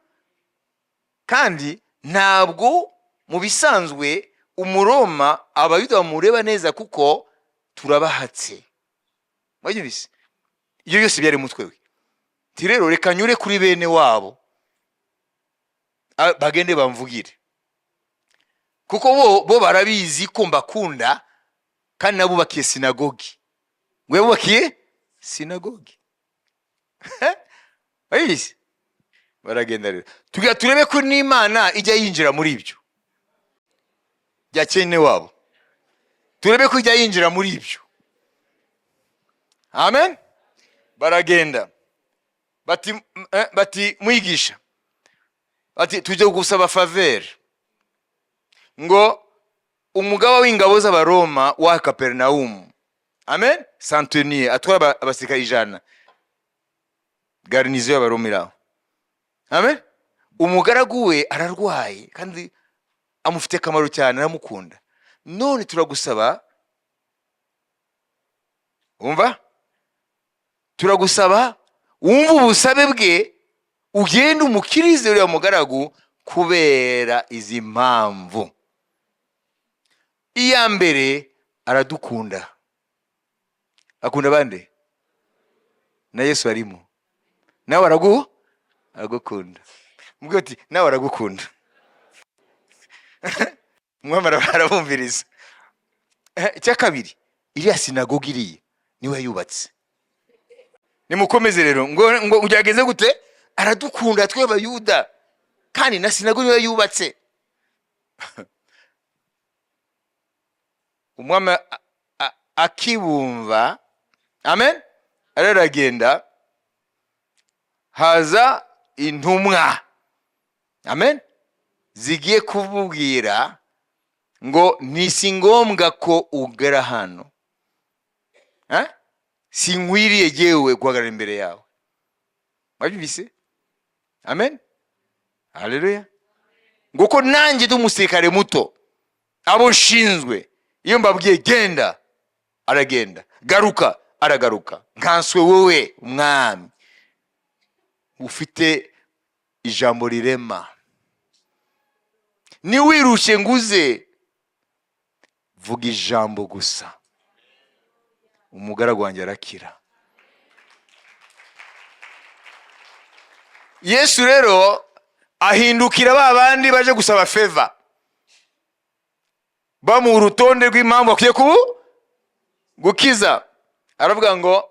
Kandi ntabwo mu bisanzwe Umuroma Abayuda bamureba neza, kuko turabahatse. Mwabyumvise? Ibyo byose byari mu mutwe we. Ati rero reka nyure kuri bene wabo, bagende bamvugire, kuko bo barabizi ko mbakunda, kandi nabubakiye sinagogi. Ngo yabubakiye sinagogi, babizi. Baragenda rero, tugira turebe ko n'Imana ijya yinjira muri ibyo bya cyene wabo, turebe ko ijya yinjira muri ibyo. Amen. Baragenda bati mwigisha, bati tujye gusaba faveur ngo umugaba w'ingabo z'Abaroma wa Kaperinawumu, amen, centenier, atwara abasirikare 100, garnison y'Abaroma iraho, amen, umugaragu we ararwaye kandi amufitiye akamaro cyane, aramukunda. None turagusaba, wumva, turagusaba wumve ubusabe bwe, ugende umukirize uriya mugaragu kubera izi mpamvu. Iya mbere, aradukunda. Akunda bande? Na Yesu arimo. Nawe aragukunda. Mubwire uti nawe aragukunda. Umwami arabumviriza. Icya kabiri, iriya sinagogi iriya niwe yubatse. Nimukomeze rero, ngo byageze gute? Aradukunda twe Abayuda, kandi na sinagogi niwe yubatse. Umwami akibumva, amen, aragenda, haza intumwa, amen, zigiye kumubwira ngo si ngombwa ko ugera hano. Eh? Sinkwiriye jyewe guhagarara imbere yawe. Wabyumvise? Amen, haleluya. Nguko nanjye ndi umusirikare muto, abo nshinzwe iyo mbabwiye genda aragenda, garuka Aragaruka: "Nkanswe wowe, umwami ufite ijambo rirema, niwirushe nguze, vuga ijambo gusa, umugaragu wanjye arakira." Yesu rero ahindukira ba bandi baje gusaba favor, bamuha urutonde rw'impamvu akwiye kubu gukiza. Aravuga ngo: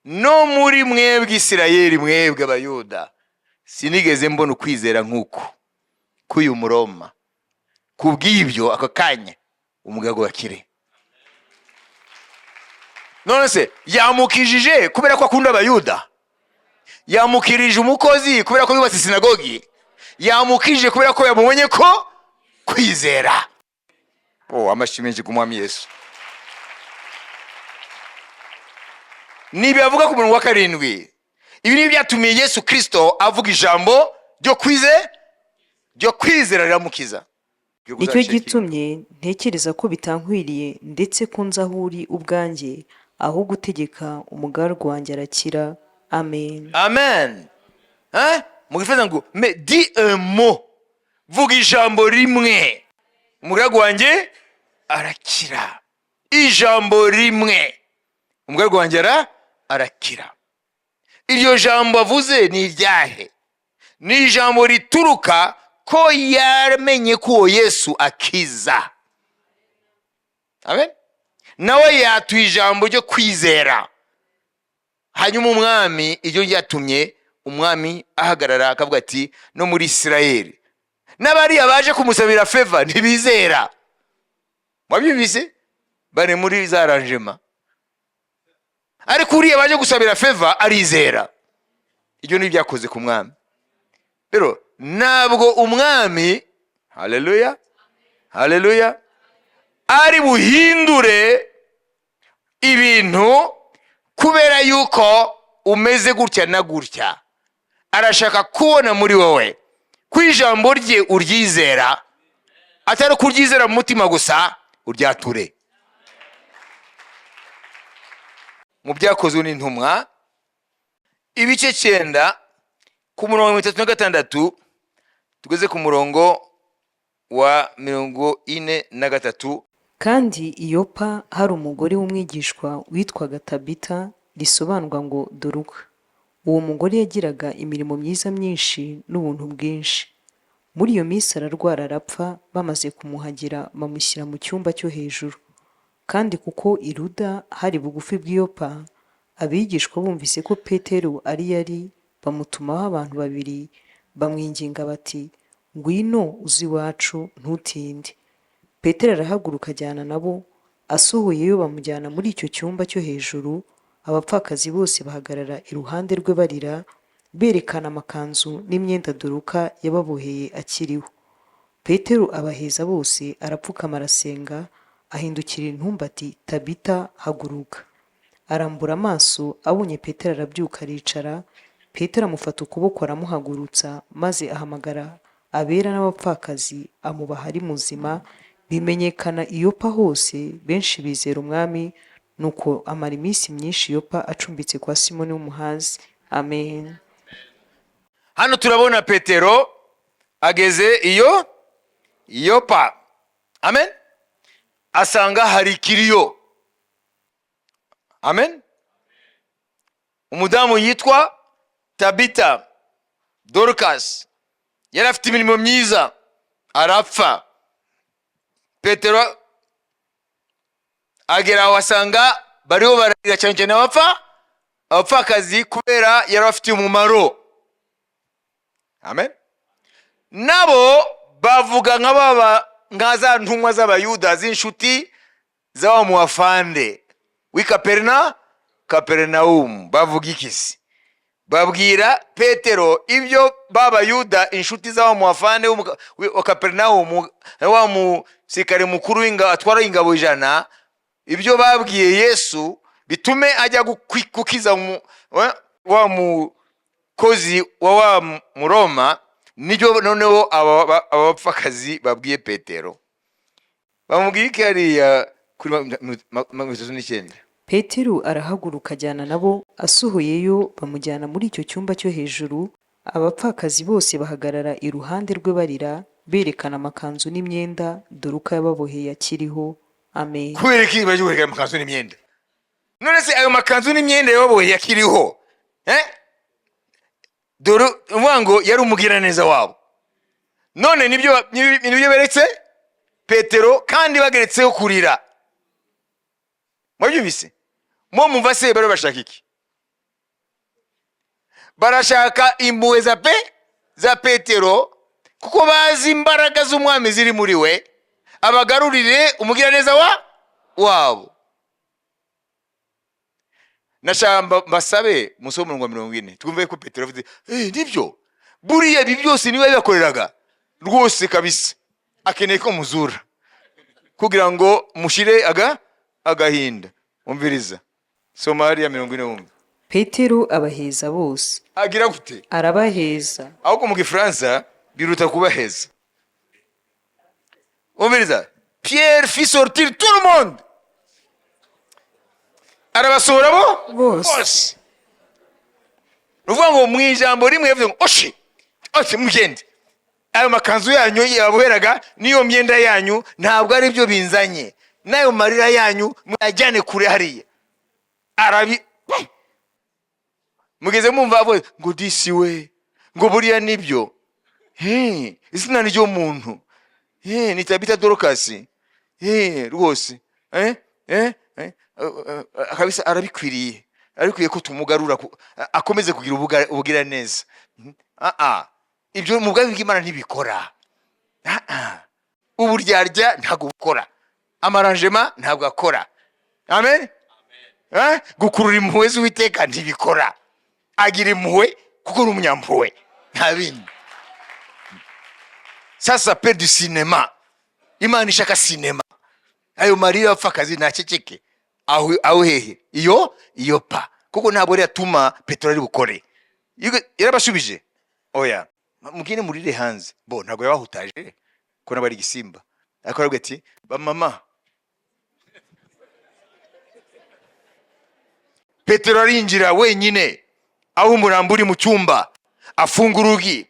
"No muri mwebwe Isirayeli, mwebwe Abayuda, sinigeze mbona ukwizera nk'uku k'uyu Muroma. Ku bw'ibyo, aka kanya umugaragu bakire." None se yamukijije kubera ko akunda Abayuda? Yamukirije umukozi kubera ko yubatse sinagogi? Yamukijije kubera ko yamubonye ko kwizera. Oh, amashyi menshi ku Mwami Yesu! Nibi avuga ku murongo wa 7. Ibi ni byatumye Yesu Kirisito avuga ijambo ryo kwizera, riramukiza. Nicyo gitumye ntekereza ko bitankwiriye ndetse ko nza aho uri ubwanjye, ahubwo utegeka umugaragu wanjye arakira. Amen. Amen. Hein? Mu Gifaransa ngo: "Mais dis un mot", vuga ijambo rimwe, umugaragu wanjye arakira. Ijambo rimwe, umugaragu wanjye arakira. Iryo jambo avuze ni iryahe? Ni ijambo rituruka ko yamenye ko uwo Yesu akiza. Amen. Nawe yatuye ijambo ryo kwizera. Hanyuma umwami, iryo ryatumye umwami ahagarara akavuga ati: "No muri Isirayeli n'abariya baje kumusabira favor ntibizera." Wabyumvise? Bari muri za ranjema, ariko uriya baje gusabira favor arizera. Ibyo ni ibyakoze ku mwami. Rero ntabwo umwami, haleluya, haleluya, ari buhindure ibintu kubera yuko umeze gutya na gutya. Arashaka kubona muri wowe ko ijambo rye uryizera, atari kuryizera mu mutima gusa, uryature. Mu Byakozwe n'Intumwa, ibice 9, ku murongo wa 36 tugeze ku murongo wa 43. Kandi i Yopa hari umugore w'umwigishwa witwaga Tabita, risobanurwa ngo Doruka. Uwo mugore yagiraga imirimo myiza myinshi n'ubuntu bwinshi. Muri iyo minsi ararwara arapfa, bamaze kumuhagira bamushyira mu cyumba cyo hejuru. Kandi kuko i Luda hari bugufi bw'i Yopa, abigishwa bumvise ko Petero ari yari, bamutumaho abantu babiri bamwinginga bati: "Ngwino uze iwacu, ntutinde." Petero arahaguruka ajyana nabo. Asohoyeyo bamujyana muri icyo cyumba cyo hejuru. Abapfakazi bose bahagarara iruhande rwe barira, berekana amakanzu n'imyenda Doruka yababoheye akiriho. Petero abaheza bose, arapfukama arasenga, ahindukirira intumbi ati: "Tabita, haguruka." Arambura amaso, abonye Petero arabyuka aricara. Petero amufata ukuboko aramuhagurutsa, maze ahamagara abera n'abapfakazi, amubaha ari muzima. Bimenyekana i Yopa hose, benshi bizera Umwami. Nuko amara iminsi myinshi i Yopa acumbitse kwa Simoni w'umuhazi. Amen. Hano turabona Petero ageze iyo Yopa. Amen. Asanga hari ikiriyo. Amen. Umudamu yitwa Tabita Dorcas yari afite imirimo myiza, arapfa. Petero agera aho asanga bariho bararira cyane cyane abapfakazi, kubera yari afitiye umumaro. Amen. Nabo bavuga nka baba, nka za ntumwa z'Abayuda z'inshuti z'aba mu wafande w'i Kaperinawumu. Bavuga ikisi? Babwira Petero ibyo b'Abayuda, inshuti z'aba mu wafande wa Kaperinawumu, wa musirikare mukuru atwara ingabo 100, ibyo babwiye Yesu bitume ajya gukiza wa mukozi wa Muroma. Nibyo noneho aba bapfakazi babwiye Petero. Bamubwiye iki hariya kuri 39? Petero arahaguruka ajyana nabo, asohoyeyo bamujyana muri icyo cyumba cyo hejuru. Abapfakazi bose bahagarara iruhande rwe barira, berekana amakanzu n'imyenda Doruka yababoheye akiriho. Amen. Kubera iki baje kwerekana amakanzu n'imyenda? None se ayo makanzu n'imyenda yababoheye akiriho, eh? Dore uvuga ngo yari umugiraneza wabo. None nibyo beretse Petero, kandi bageretseho kurira. Mwabyumvise? Mwo mumva se bari bashaka iki? Barashaka impuhwe za Petero, kuko bazi imbaraga z'Umwami ziri muri we, abagarurire umugiraneza wabo. Nashaka mbasabe musome umurongo wa 40, twumve ko Petero avuze: "Eh, nibyo, buriya ibi byose niba bibakoreraga rwose kabisa, akeneye ko muzura kugira ngo mushire agahinda." Umviriza, soma hariya 40 wumve. Petero abaheza bose. Agira gute? Arabaheza. Ahubwo mu Gifaransa biruta kubaheza. Umviriza: Pierre fit sortir tout le monde, arabasohora bo bose. Bose. Ni ukuvuga ngo mu ijambo rimwe yavuze ngo: "Oshi oshi, mugende. Ayo makanzu yanyu yaboheraga n'iyo myenda yanyu ntabwo ari byo binzanye, n'ayo marira yanyu muyajyane kure hariya." Arabi mugeze mumva avuga ngo: "Disi we," ngo: "Buriya nibyo. He, izina ry'umuntu, he, ni Tabita Dorokasi. He, rwose, eh, eh, eh, eh, kabisa arabikwiriye ko tumugarura, akomeze kugira ubugiraneza." Ah ah, ibyo mu bwami bw'Imana ntibikora. Ah ah, uburyarya ntabwo bukora, ama arrangement ntabwo akora. Amen. Eh? Gukurura impuhwe z'Uwiteka ntibikora. Agira impuhwe kuko ni umunyampuhwe, nta bindi. Ça s'appelle du cinéma. Imana ishaka sinema. Ayo marira y'abapfakazi ntaceceke aho hehe iyo pa, kuko ntabwo yari yatuma Petero ari bukore. Yarabashubije: "Oya, mugende murire hanze." Bo ntabwo yabahutaje ko nabo ari igisimba, ariko aravuga ati: "Bamama." Petero arinjira wenyine aho umurambo uri mu cyumba, afunga urugi.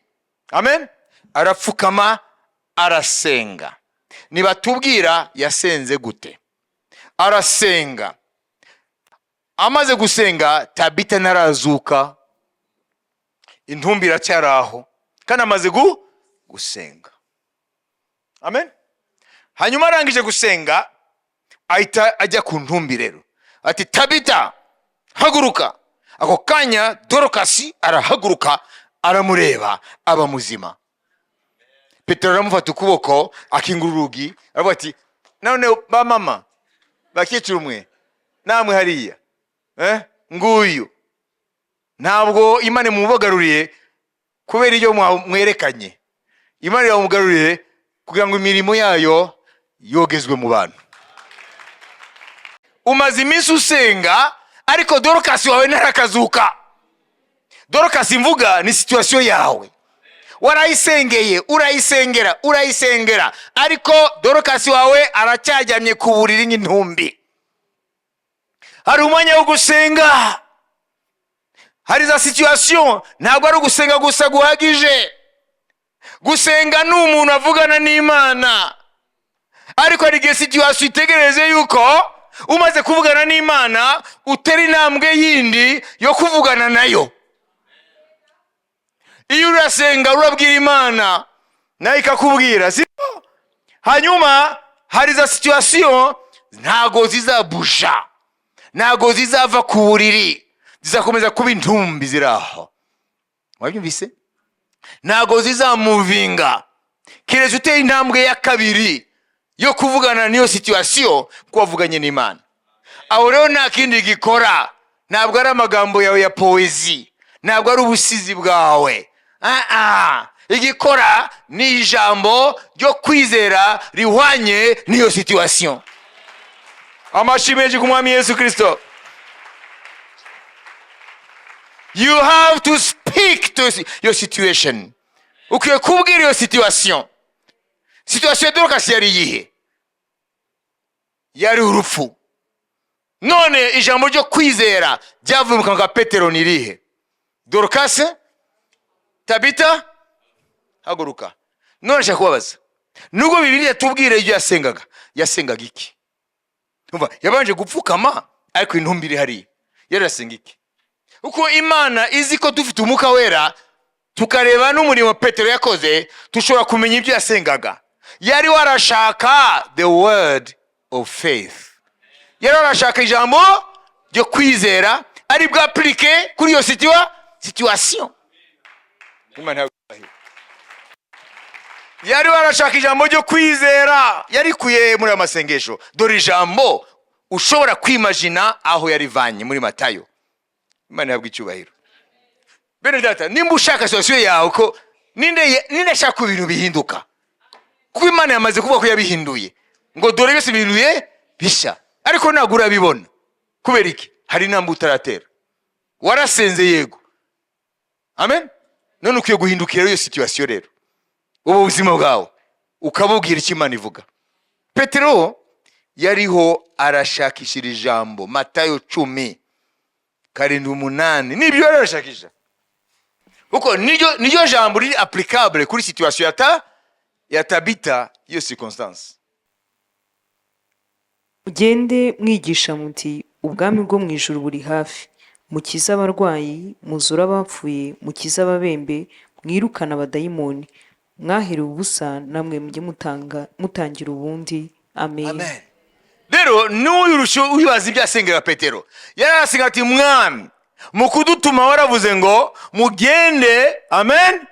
Amen. Arapfukama, arasenga. Nibatubwira yasenze gute. Arasenga. Amaze gusenga, Tabita ntarazuka, intumbi iracyari aho, kandi amaze gusenga. Amen. Hanyuma arangije gusenga, ahita ajya ku ntumbi rero, ati: "Tabita, haguruka." Ako kanya Dorokasi arahaguruka, aramureba, aba muzima. Petero aramufata ukuboko, akingura urugi, aravuga ati: "None ba mama, bakecuru mwe namwe hariya, eh? Nguyu ntabwo Imana imubagaruriye kubera ibyo mwerekanye. Imana iramugaruriye kugira ngo imirimo yayo yogezwe mu bantu." Umaze iminsi usenga, ariko Dorokasi wawe ntarakazuka. Dorokasi mvuga ni situation yawe. Warayisengeye, urayisengera, urayisengera, ariko Dorokasi wawe aracyaryamye ku buriri nk'intumbi. Hari umwanya wo gusenga, hari za situation. Ntabwo ari ugusenga gusa guhagije. Gusenga ni umuntu avugana n'Imana, ariko hari igihe situation itegereze yuko umaze kuvugana n'Imana utera intambwe yindi yo kuvugana nayo. Iyo urasenga, urabwira Imana, nayo ikakubwira, sibyo? Hanyuma hari za situation ntago zizabusha, ntago zizava ku buriri, zizakomeza kuba intumbi ziri aho. Wabyumvise? Ntago zizamuvinga keretse uteye intambwe ya kabiri yo kuvugana n'iyo situation, ko wavuganye n'Imana. Aho rero nta kindi gikora. Ntabwo ari amagambo yawe ya poésie, ntabwo ari ubusizi bwawe. Ah, ah. Igikora ni ijambo ryo kwizera rihwanye n'iyo situation. Amashyi menshi ku Mwami Yesu Kirisito. You have to speak to your situation. Ukwiye kubwira iyo situation. Situation ya Dorokasi yari iyihe? Yari urupfu. None ijambo ryo kwizera ryavuye mu kanwa ka Petero ni irihe? Dorukase, Tabita, haguruka. None nshaka kubabaza, nubwo Bibiliya tubwire ibyo yasengaga, yasengaga iki? Umva, yabanje gupfukama, ariko intumbi iri hariya, yari yasenga iki? Kuko Imana izi ko dufite Umwuka Wera, tukareba n'umurimo Petero yakoze, dushobora kumenya ibyo yasengaga. Yari warashaka the word of faith, yari arashaka ijambo ryo kwizera ari bw'applique kuri iyo situation. Imana ihabwe. Yari warashaka ijambo ryo kwizera, yarikuye muri ayo masengesho. Dore ijambo ushobora kwimagina aho yarivanye muri Matayo. Imana ihabwa icyubahiro. Bene data, nimba ushaka situation yawe ko ninde ashaka ko ibintu bihinduka, kuko Imana yamaze kuvuga ko yabihinduye, ngo dore byose bihinduye bishya, ariko ntabwo urabibona. Kubera iki? Hari intambwe utaratera. Warasenze, yego, amen. None ukwiye guhindukira iyo situation rero, ubu buzima bwawe ukabubwira icyo Imana ivuga. Petero yariho arashakishira ijambo Matayo 10:7, 8, nibyo yari arashakisha, kuko niryo jambo riri applicable kuri situation ya Tabita, iyo circonstance. Mugende mwigisha muti: ubwami bwo mu ijuru buri hafi. Mukize abarwayi, muzure abapfuye, mukize ababembe, mwirukane abadayimoni. Mwaherewe ubusa, namwe mujye mutanga mutangira ubundi. Amen. Amen. Rero n'uyu rusho wibaza ibyo yasengera, Petero yari arasenga ati: "Mwami, mu kudutuma waravuze ngo mugende, amen,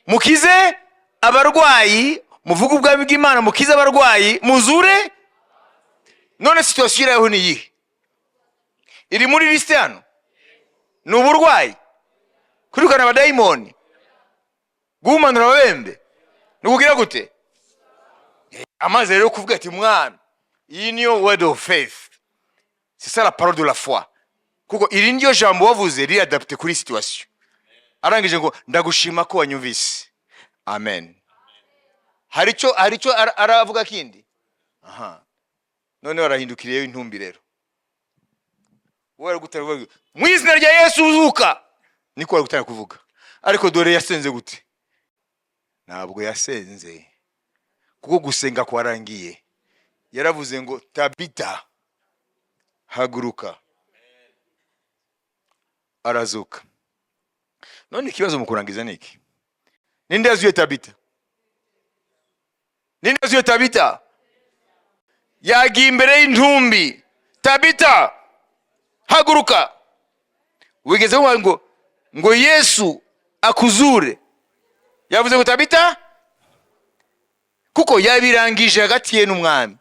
mukize abarwayi, muvuge ubwami bw'Imana, mukize abarwayi, muzure." None situation iriho ni iyihe? Iri muri liste hano ni uburwayi, kwirukana abadayimoni, guhumanura ababembe, ni ukugira gute? Amaze rero kuvuga ati: "Mwami, iyi niyo word of faith, c'est ça la parole de la foi, kuko iri niryo jambo wavuze riri adapté kuri situation." Arangije ngo: "Ndagushima ko wanyumvise, amen." Hari icyo aravuga kindi? Aha noneho arahindukiriyeyo intumbi. Rero wowe ari gutera kuvuga mu izina rya Yesu uzuka, niko ari gutera kuvuga. Ariko dore yasenze gute? Ntabwo yasenze, kuko gusenga kwarangiye. Yaravuze ngo: "Tabita, haguruka." Arazuka. None ikibazo mu kurangiza ni iki: ninde yazuye Tabita? Ninde yazuye Tabita? Yagiye imbere y'intumbi: "Tabita, haguruka." Wigeze wumva ngo Yesu akuzure? Yavuze ngo: "Tabita," kuko yabirangije hagati ye n'Umwami,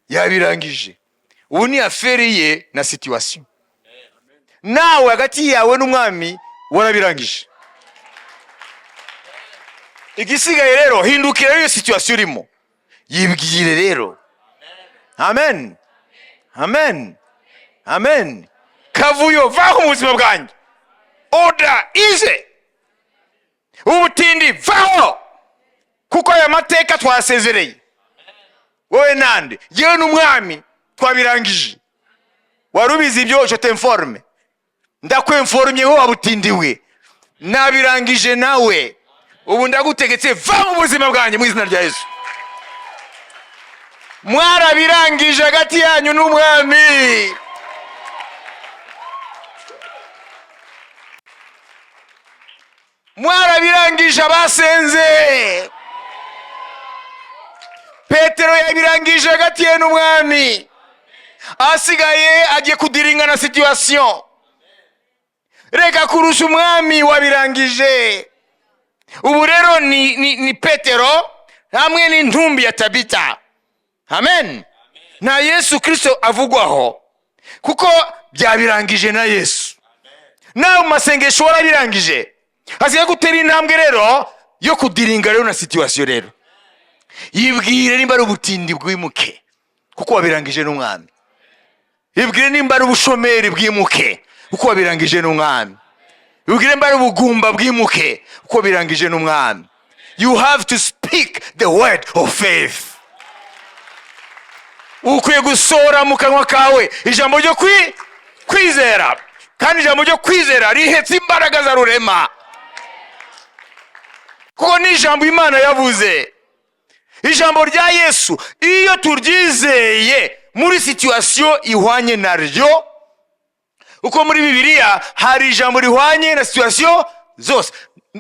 yabirangije. Ubu ni affaire ye na situation. Nawe hagati yawe n'Umwami warabirangije. Igisigaye rero, hindukira iyo situation urimo, yibwire rero. Amen, amen, amen. Kavuyo, vaho mu buzima bwanjye. Order ize. Ubutindi, vaho, kuko aya mateka twasezereye. Wowe nande? Yewe n'Umwami twabirangije. Wari ubizi ibyo? Je t'informe, ndakwinformye wowe wabutindiwe, nabirangije nawe. Ubu ndagutegetse, va mu buzima bwanjye mu izina rya Yesu. Mwarabirangije hagati yanyu n'Umwami. Mwarabirangije abasenze. Petero yabirangije hagati ye n'Umwami, asigaye agiye kudealinga na situation. Reka kurusha Umwami, wabirangije. Ubu rero ni Petero hamwe n'intumbi ya Tabita. Amen. Nta Yesu Kirisito avugwaho, kuko byabirangije na Yesu. Nawe mu masengesho warabirangije, hasigaye gutera intambwe rero yo kudealinga rero na situation. Rero yibwire nimba ari ubutindi, bwimuke, kuko wabirangije n'Umwami. Yibwire nimba ari ubushomeri, bwimuke, kuko wabirangije n'Umwami. Yibwire nimba ari ubugumba, bwimuke, kuko wabirangije n'Umwami. You have to speak the word of faith. Ukwiye gusohora mu kanwa kawe ijambo ryo kwizera, kandi ijambo ryo kwizera rihetse imbaraga za Rurema, kuko ni ijambo Imana yavuze. Ijambo rya Yesu, iyo turyizeye muri situation ihwanye naryo, uko muri Bibiliya hari ijambo rihwanye na situation zose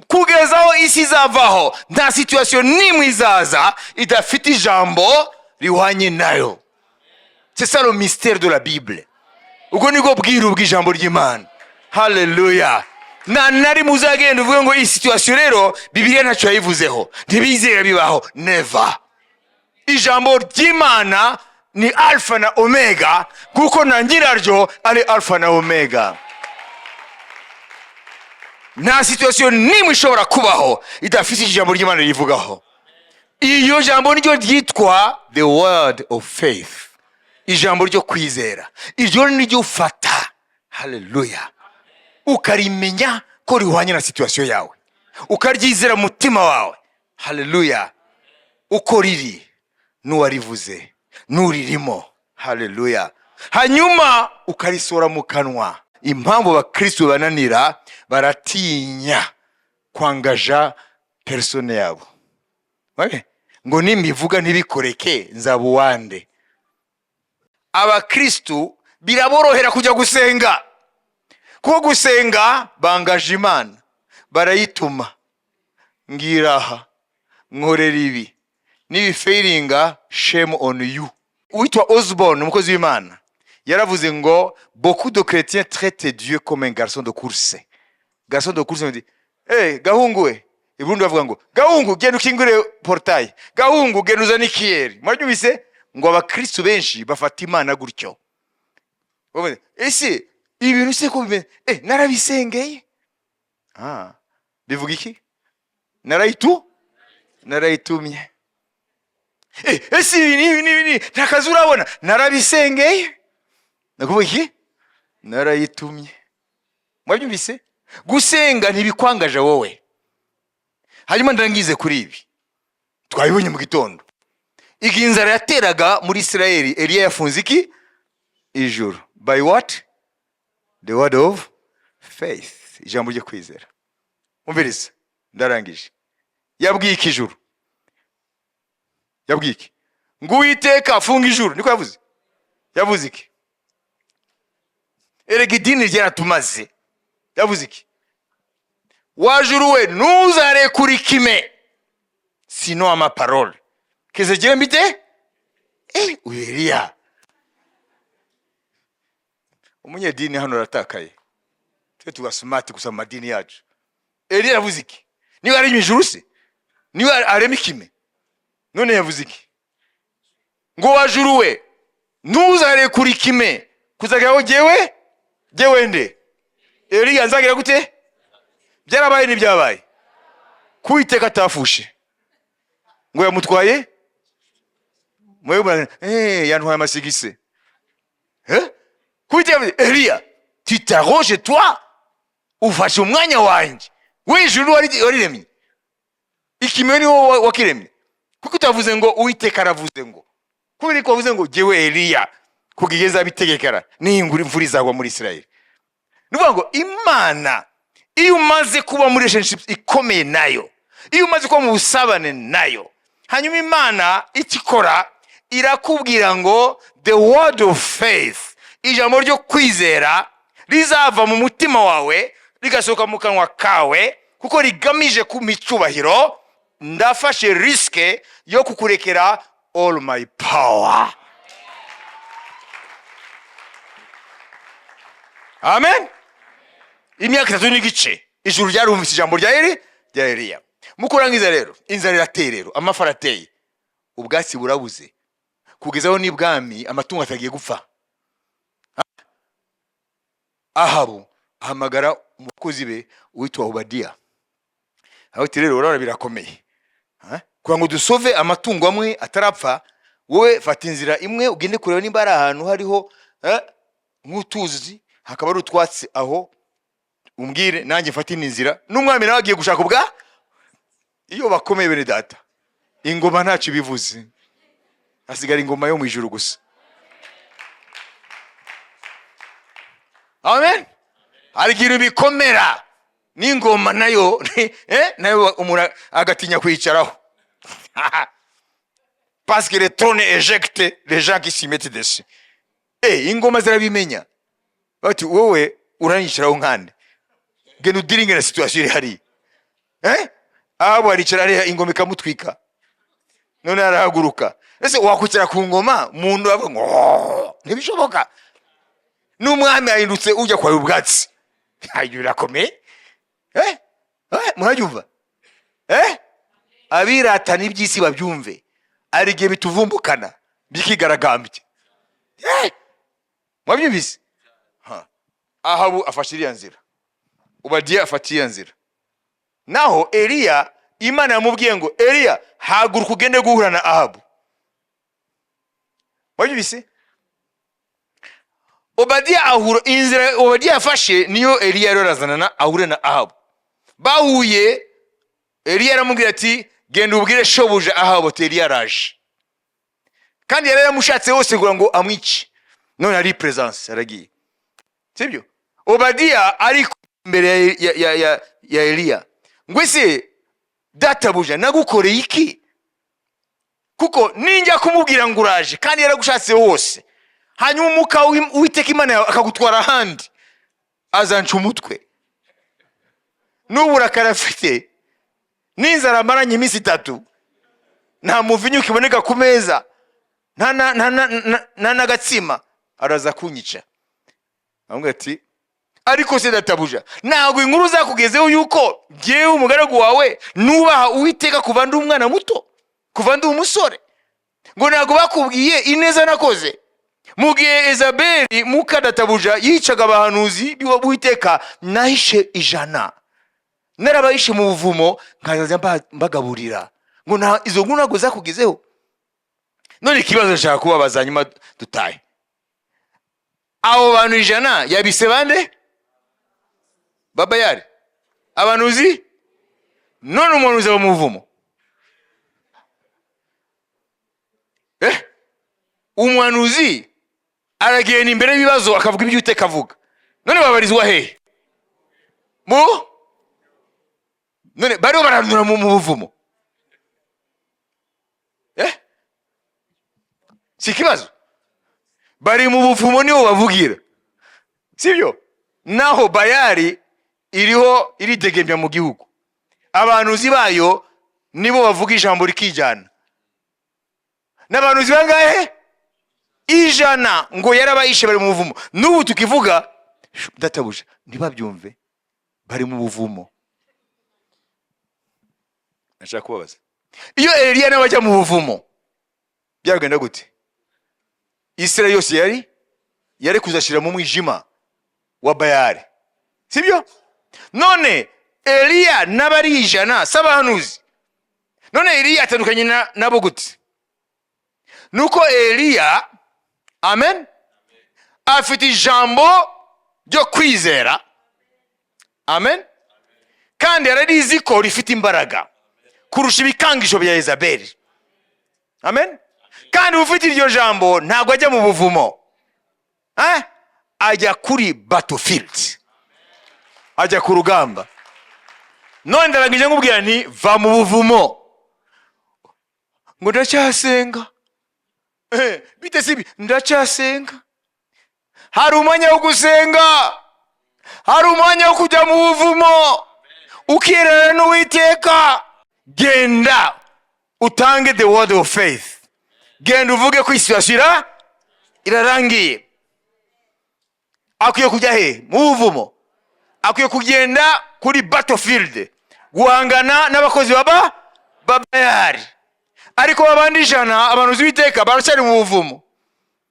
kugeza aho isi izavaho. Nta situation n'imwe izaza idafite ijambo rihwanye nayo. C'est ça le mystère de la Bible. Ubwo nibwo bwiru bw'ijambo ry'Imana. Haleluya! Nta na rimwe uzagenda uvuge ngo iyi situation rero Bibiliya ntacyo yayivuzeho, ntibizere bibaho. Never. Ijambo ry'Imana ni Alfa na Omega, kuko na nyiraryo ari Alfa na Omega. Nta situation n'imwe ishobora kubaho idafite ijambo ry'Imana rivugaho. Iyo jambo niryo ryitwa the word of faith, ijambo ryo kwizera. Iryo niryo ufata, haleluya, ukarimenya ko rihwanye na situation yawe, ukaryizera mu mutima wawe. Haleluya! Uko riri n'uwarivuze n'uririmo. Haleluya! Hanyuma ukarisohora mu kanwa. Impamvu abakristo bananira, baratinya kwangaja personne yabo. Okay? Ngo nimbivuga ntibikoreke, nzaba uwande? Abakristu biraborohera kujya gusenga, kuko gusenga bangaje Imana, barayituma: "Ngiraha, nkorera ibi, nibifailinga, shame on you." Uwitwa Osborne, umukozi w'Imana, yaravuze ngo beaucoup de chrétiens traitent Dieu comme un garçon de course. Garçon de course, dit: "Hey, gahungu we." I Burundi bavuga ngo: "Gahungu, genda ukingure portail. Gahungu, genda uzane ikiyeri." Murabyumvise? Ngo abakristu benshi bafata Imana gutyo. Bavuze, ese ibintu se ko bimeze, narabisengeye. Ah, bivuga iki? Narayitumye. Ese ibi n'ibi n'ibi n'ibi, nta kazi urabona? Narabisengeye. Nakuvuga iki? Narayitumye. Mwabyumvise? Gusenga ntibikwangaje wowe. Hanyuma ndangize kuri ibi twabibonye mu gitondo. Igihe inzara yateraga muri Isirayeli, Eliya yafunze iki? Ijuru. By what? The word of faith, ijambo ryo kwizera. Umviriza, ndarangije. Yabwiye iki ijuru? Yabwiye iki? Ngo: "Uwiteka, afunga ijuru." Niko yavuze? Yavuze iki? Erega idini ryaratumaze. Yavuze iki? "Wajuru we, ntuzarekure ikime, sinon à ma parole keze mbite." Uyu Eliya umunyedini hano aratakaye, twe tuba smart gusa mu madini yacu. Eliya yavuze iki? Niba aremye ijuru se, niba arema ikime, none yavuze iki? Ngo: "Wajuru we, ntuzarekure ikime kuzageraho jyewe, jyewe nde? Eliya nzagira gute?" Byarabaye? Ntibyabaye? Kuwiteka atafushe ngo yamutwaye. Mwewe yantwaye amasigise, eh? Kuwiteka avuze, "Eliya, tu t'arroges, toi, ufashe umwanya wanjye w'ijuru wariremye, ikime ni wowe wakiremye. Kuko utavuze ngo Uwiteka aravuze ngo, kubera ko wavuze ngo jyewe Eliya kugeza abitegekara ningura imvura izagwa muri Isirayeli." Ni ukuvuga ngo Imana, iyo umaze kuba muri relationship ikomeye nayo, iyo umaze kuba mu busabane nayo, hanyuma Imana icyo ikora, irakubwira ngo the word of faith, ijambo ryo kwizera rizava mu mutima wawe rigasohoka mu kanwa kawe, kuko rigamije kumpa icyubahiro, ndafashe risque yo kukurekera all my power. Amen. Imyaka 3 n'igice ijuru ryarumvise ijambo rya Eli, rya Eliya. Mu kurangiza rero, inzara irateye rero, amafi arateye, ubwatsi burabuze, kugeza aho n'ibwami amatungo atagiye gupfa. Ahabu ahamagara umukozi be witwa Obadiya, aho ati: "Rero urabona birakomeye. Ha? Kugira ngo dusauve amatungo amwe atarapfa, wowe fata inzira imwe ugende kureba nimba hari ahantu hariho nk'utuzi, hakaba ari utwatsi aho, umbwire, nanjye mfate indi nzira." N'umwami nawe agiye gushaka ubwa. Iyo bakomeye, bene data, ingoma ntacyo bivuze, hasigara ingoma yo mu ijuru gusa. Amen. Hari ikintu bikomera n'ingoma nayo, nayo umuntu agatinya kwicaraho, parce que le trône éjecte les gens qui s'y mettent dessus. Ingoma zirabimenya, bati: "Wowe uranyicaraho nkande? Genda udiringe na situation iri hariya." Aho aricara hariya, ingoma ikamutwika. None arahaguruka. Ese wakwicara ku ngoma umuntu avuga ngo: "Oh," ntibishoboka. N'umwami ahindutse ujya kwara ubwatsi. Ayo birakomeye. Murabyumva? Abiratana iby'isi babyumve, hari igihe bituvumbukana bikigaragambya. Mwabyumvise? Ha. Ahabu afashe iriya nzira, Obadiya afata iriya nzira, naho Eliya, Imana yamubwiye ngo: "Eliya, haguruka ugende guhura na Ahabu." Wabyumvise? Obadiya ahura, inzira Obadiya yafashe niyo Eliya rero arazana na ahure na Ahabu. Bahuye, Eliya aramubwira ati: "Genda ubwire shobuja Ahabu ati Eliya araje." Kandi yari yaramushatse hose kugira ngo amwice, none ari presence, aragiye, sibyo? Obadiya ari imbere ya Eliya ngo: "Ese databuja, nagukoreye iki? Kuko ninjya kumubwira ngo uraje kandi yaragushatse wose, hanyuma umwuka w'Uwiteka Imana yawe akagutwara ahandi, azanca umutwe. N'uburakari afite, n'inzara amaranye iminsi 3, nta muvinyu ukiboneka ku meza, nta n'agatsima, araza kunyica." Aramubwira ati: "Ariko se databuja, ntabwo inkuru zakugezeho yuko jyewe umugaragu wawe nubaha Uwiteka kuva ndi umwana muto, kuva ndi umusore? Ngo ntabwo bakubwiye ineza nakoze mu gihe Ezabeli muka databuja yicaga abahanuzi b'Uwiteka? Nahishe 100, narabahishe mu buvumo, nkazajya mbagaburira. Ngo izo nkuru ntabwo zakugezeho?" None ikibazo nshaka kubabaza, hanyuma dutahe: abo bantu 100 yabise bande? Babayari, abahanuzi. None umuhanuzi aba mu buvumo? Umuhanuzi aragenda imbere y'ibibazo, akavuga ibyo Uwiteka avuga. None babarizwa hehe? Mu none bariho baranura mu buvumo. Si ikibazo? Bari mu buvumo, niho bavugira, sibyo? Naho Bayari iriho iridegembya mu gihugu, abahanuzi bayo nibo bavuga ijambo rikijyana. N'abahanuzi bangahe? 100. Ngo yarabayishe, bari mu buvumo. N'ubu tukivuga, databuja, ntibabyumve, bari mu buvumo. Nashaka kubabaza: iyo Eliya nawe ajya mu buvumo, byagenda gute? Israel yose yari kuzashira mu mwijima wa Bayari, sibyo? None Eliya n'abari 100 si abahanuzi? None Eliya atandukanye nabo gute? Nuko Eliya, amen, afite ijambo ryo kwizera, amen, kandi ararizi ko rifite imbaraga kurusha ibikangisho bya Ezabeli, amen. Kandi ufite iryo jambo ntabwo ajya mu buvumo, Ajya kuri battlefield, ajya ku rugamba. None ndarangije nkubwira nti: va mu buvumo. Ngo ndacyasenga. Bite sibi? Ndacyasenga. Hari umwanya wo gusenga, hari umwanya wo kujya mu buvumo ukirana n'Uwiteka. Genda utange the word of faith, genda uvuge ko situation irarangiye. Akwiye kujya he? Mu buvumo. Akwiye kugenda kuri battlefield guhangana n'abakozi baba babayari. Ariko babandi 100, abantu b'Uwiteka, baracyari mu buvumo.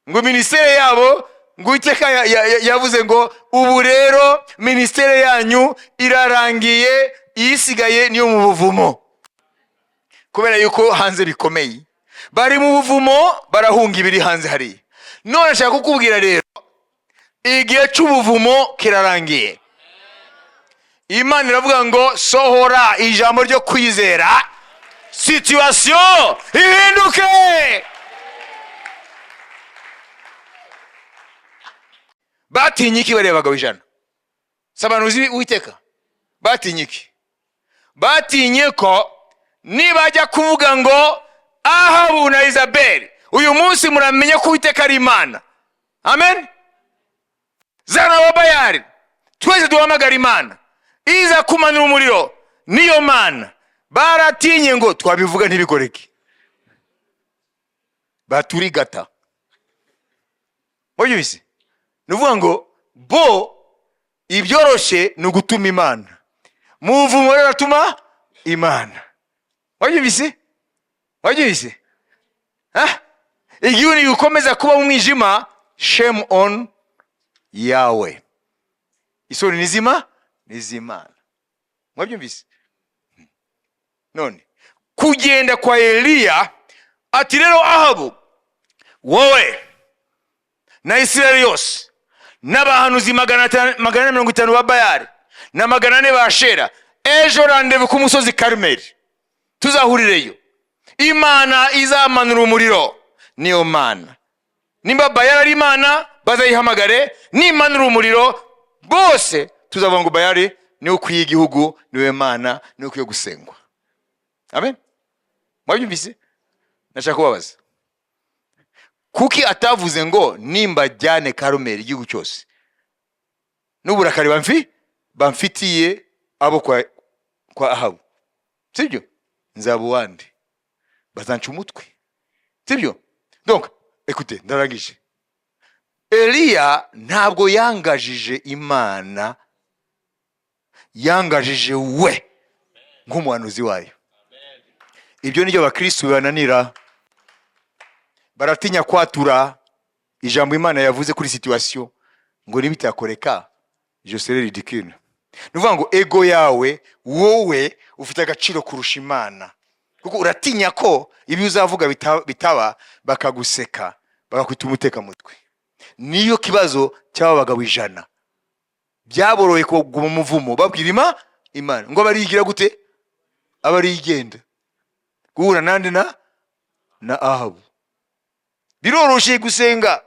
Ngo minisiteri yabo, ngo Uwiteka yavuze ngo: "Ubu rero minisiteri yanyu irarangiye, iyisigaye niyo mu buvumo," kubera yuko hanze bikomeye. Bari mu buvumo, barahunga ibiri hanze hariya. None ashaka kukubwira rero, igihe cy'ubuvumo kirarangiye. Imana iravuga ngo: "Sohora ijambo ryo kwizera, situation ihinduke." Batinye iki bariya bagabo 100? Si abahanuzi Uwiteka? Batinye iki? Batinye ko nibajya kuvuga ngo: "Ahabu na Isabeli, uyu munsi muramenye ko Uwiteka ari Imana." Amen. Zana wa Bayari, twese duhamagara Imana iza kumanura umuriro, niyo Mana. Baratinye ngo twabivuga ntibikoreke, baturigata. Mubyumvise? Ni ukuvuga ngo bo ibyoroshe ni ugutuma Imana mu buvumo. Rero atuma Imana. Wabyumvise? Wabyumvise? Ah? Igihugu ntigikomeza kuba mu mwijima. Shame on yawe, isoni nizima nizimana. Mwabyumvise? None kugenda kwa Eliya, ati: "Rero Ahabu, wowe na Isirayeli yose n'abahanuzi 450 ba Bayari na 400 ba Shera, ejo rendez-vous ku musozi Karumeli, tuzahurireyo. Imana izamanura umuriro niyo Mana. Nimba Bayari ari Imana, bazayihamagare. Nimanura umuriro, bose tuzavuga ngo Bayari niwe ukwiye igihugu, niwe Mana, niwe ukwiye gusengwa." Amen. Mwabyumvise? Nashaka kubabaza, kuki atavuze ngo: "Nimbajyane Karumeli, igihugu cyose n'uburakari bamfitiye abo kwa Ahabu, sibyo, nzaba uwande? Bazanca umutwe, sibyo?" Donc écoutez, ndarangije. Eliya ntabwo yangajije Imana, yangajije we nk'umuhanuzi wayo. Ibyo nibyo bakirisitu bibananira. Baratinya kwatura ijambo Imana yavuze kuri situation, ngo nibitakoreka je serai ridicule. Ni ukuvuga ngo ego yawe, wowe ufite agaciro kurusha Imana, kuko uratinya ko ibyo uzavuga bitaba, bakaguseka, bakakwita umutekamutwe. Niyo kibazo cy'aba bagabo 100. Byaboroye kuguma umuvumo, babwira Imana ngo barigira gute, abarigenda guhura nande? Na Ahabu. Biroroshye gusenga: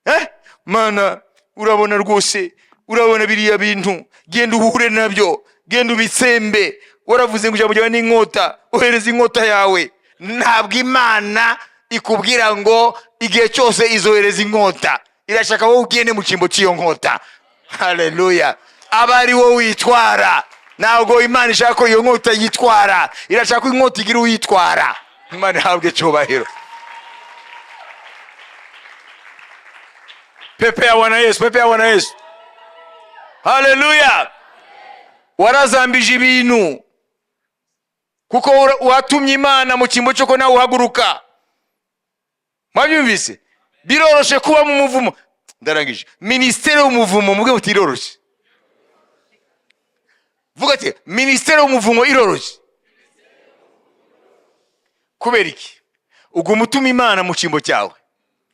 "Eh, Mana, urabona rwose, urabona biriya bintu, genda uhure nabyo, genda ubitsembe. Waravuze ngo ijambo ryawe n'inkota, ohereza inkota yawe." Ntabwo Imana ikubwira ngo igihe cyose izohereza inkota. Irashaka wowe ugende mu cyimbo cy'iyo nkota. Haleluya! Aba ari wowe witwara. Ntabwo Imana ishaka ko iyo nkota yitwara, irashaka ko inkota igira uyitwara. Imana ihabwe icyubahiro. Pepe ya Bwana Yesu, pepe ya Bwana Yesu. Haleluya! Warazambije ibintu kuko watumye Imana mu cyimbo cyo ko nawe uhaguruka. Mwabyumvise? Biroroshe kuba mu muvumo. Ndarangije. Minisiteri y'umuvumo, mubwe muti iroroshe. Vuga ati: "Minisiteri y'umuvumo iroroshe." Kubera iki? Uguma utuma Imana mu cyimbo cyawe,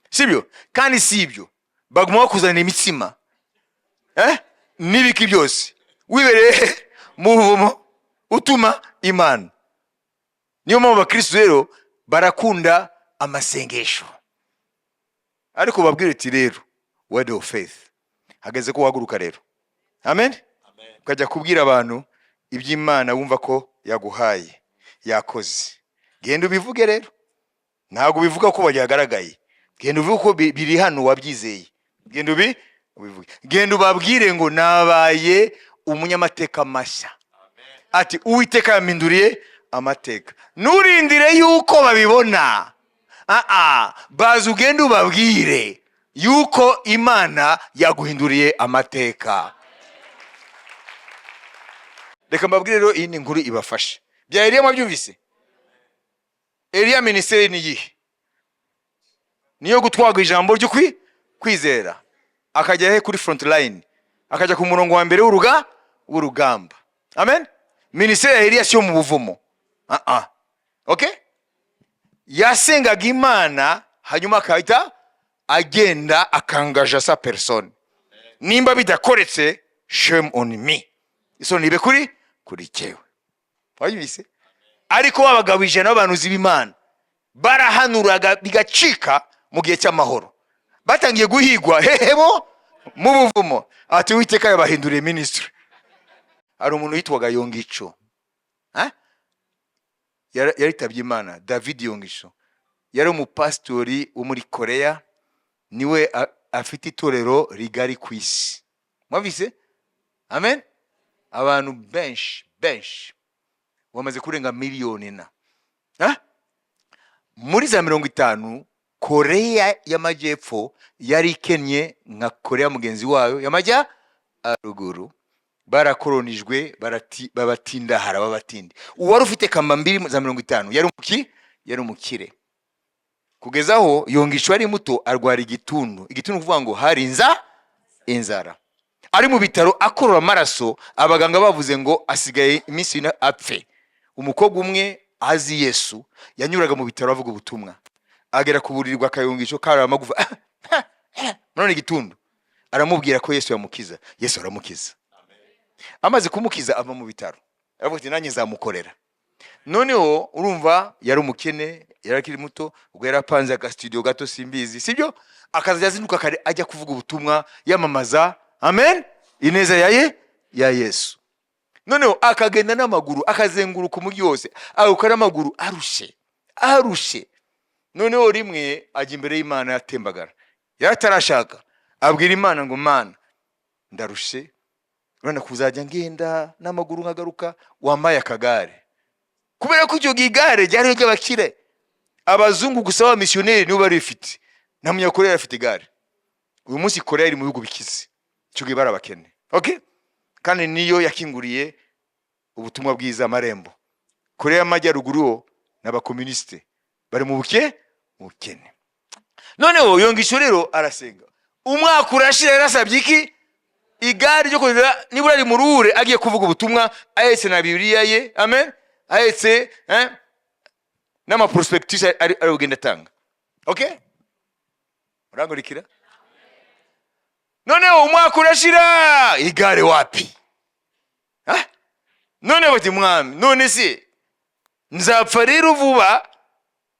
sibyo? Kandi si ibyo, baguma bakuzanira imitsima, eh? N'ibiki byose, wibereye mu buvumo utuma Imana. Niyo mpamvu abakristo rero barakunda amasengesho, ariko babwire uti: "Rero word of faith, hageze ko uhaguruka rero." Amen. Ukajya kubwira abantu iby'Imana wumva ko yaguhaye, yakoze. Genda ubivuge rero. Ntabwo ubivuga ko byagaragaye, genda ubivuge ko biri hano, wabyizeye. Genda ubivuge, genda ubabwire ngo nabaye umunyamateka mashya, ati Uwiteka yampinduriye amateka. Nturindire yuko babibona. Aa, baza ugende ubabwire yuko Imana yaguhinduriye amateka. Reka mbabwire rero, iyi ni inkuru ibafashe. Bya Eliya mwabyumvise? Eliya minisiteri ni iyihe? Niyo gutwarwa ijambo ryo kwizera, akajya he? Kuri front line, akajya ku murongo wa mbere w'urugamba. Amen. Minisiteri ya Eliya si yo mu buvumo. Ah ah, okay. Yasengaga Imana, hanyuma akahita agenda akangaja sa personne. Nimba bidakoretse, shame on me, isoni ibe kuri jyewe. Wabyumvise? Ariko abagabo 100 b'abahanuzi b'Imana barahanuraga bigacika mu gihe cy'amahoro. Batangiye guhigwa hehe? Bo Mu buvumo. Ati Uwiteka yabahinduriye minisitiri. Hari umuntu witwaga Yongico. Ha? Yaritabye Imana. David Yongico yari umupasitori wo muri Korea, niwe afite itorero rigari ku isi. Mwabise amen. Abantu benshi benshi bamaze kurenga miliyoni na. Ha? Muri za 50 Korea y'Amajyepfo yari ikennye nka Korea mugenzi wayo y'amajya ruguru. Barakoronijwe, babatindahara, babatindi. Uwari ufite kambambiri za 50 yari umukire. Kugeza aho Yongisho ari muto arwara igituntu. Igituntu kuvuga ngo hari inzara. Ari mu bitaro akorora amaraso, abaganga bavuze ngo asigaye iminsi 4 apfe. Umukobwa umwe azi Yesu yanyuraga mu bitaro avuga ubutumwa, agera ku buriri bwa Kayongisho kari amagufa, none igituntu, aramubwira ko Yesu yamukiza. Yesu aramukiza. Amaze kumukiza ava mu bitaro, aravuga ati nanjye nzamukorera. Noneho urumva yari umukene, yari akiri muto, ubwo yari apanze agasitudiyo gato, simbizi sibyo, akazajya azinduka kare ajya kuvuga ubutumwa yamamaza, amen, ineza ya Yesu. Noneho akagenda n'amaguru, akazenguruka umujyi wose, awukora n'amaguru, arushe arushe. Noneho rimwe ajya imbere y'Imana yatembagara, yari atarashaka, abwira Imana ngo: "Mana, ndarushe, urabona kuzajya ngenda n'amaguru nkagaruka, wambaye akagare." Kubera ko icyo gihe igare ryari iry'abakire, abazungu gusa b'abamisiyoneri nibo bari bifite, nta munyakoreya yari afite igare. Uyu munsi Korea iri mu bihugu bikize, icyo gihe bari abakene. Okay, kandi niyo yakinguriye ubutumwa bwiza amarembo. Korea y'Amajyaruguru ho ni abakomunisite, bari mu bukene. Noneho Yongisho rero arasenga, umwaka urashira. Yarasabye iki? Igare ryo kugenda nibura ari mu ruhure agiye kuvuga ubutumwa, ahetse na Bibiliya ye, amen, ahetse n'amaprospectus ari kugenda atanga. Okay, urangurikira. Noneho umwaka urashira, igare wapi? Ah? None bati: "Mwami, none se nzapfa rero vuba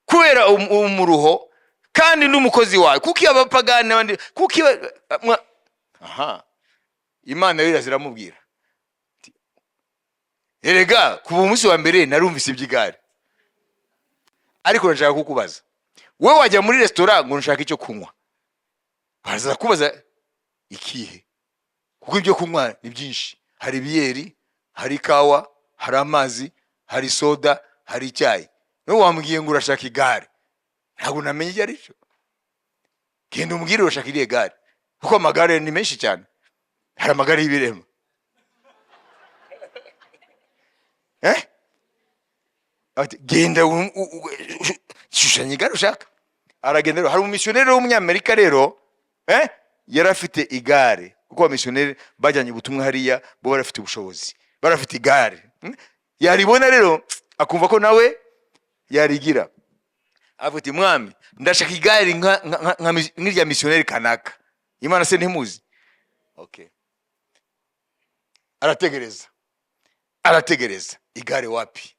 kubera umuruho, kandi n'umukozi wawe, kuko iyo abapagani n'abandi kuko iyo aha." Imana rero iraza iramubwira iti: "Erega kuva umunsi wa mbere narumvise iby'igare, ariko ndashaka kukubaza. Wowe wajya muri resitora ngo nshaka icyo kunywa, baraza kubaza ikihe? Kuko ibyo kunywa ni byinshi: hari biyeri, hari ikawa, hari amazi, hari soda, hari icyayi. Nawe wambwiye ngo urashaka igare, ntabwo namenye icyo ari cyo. Genda umbwire urashaka irihe gare, kuko amagare ni menshi cyane. Hari amagare y'ibirema." Ati: "Genda shushanya igare ushaka." Aragenda rero. Hari umumisiyoneri w'umunyamerika rero, yari afite igare, kuko abamisiyoneri bajyanye ubutumwa hariya bo barafite ubushobozi, barafite igare. Yaribona rero akumva ko nawe yarigira. Avuga ati: "Mwami, ndashaka igare nk'irya misiyoneri kanaka." Imana se ntimuzi? Okay. Arategereza, arategereza, igare wapi.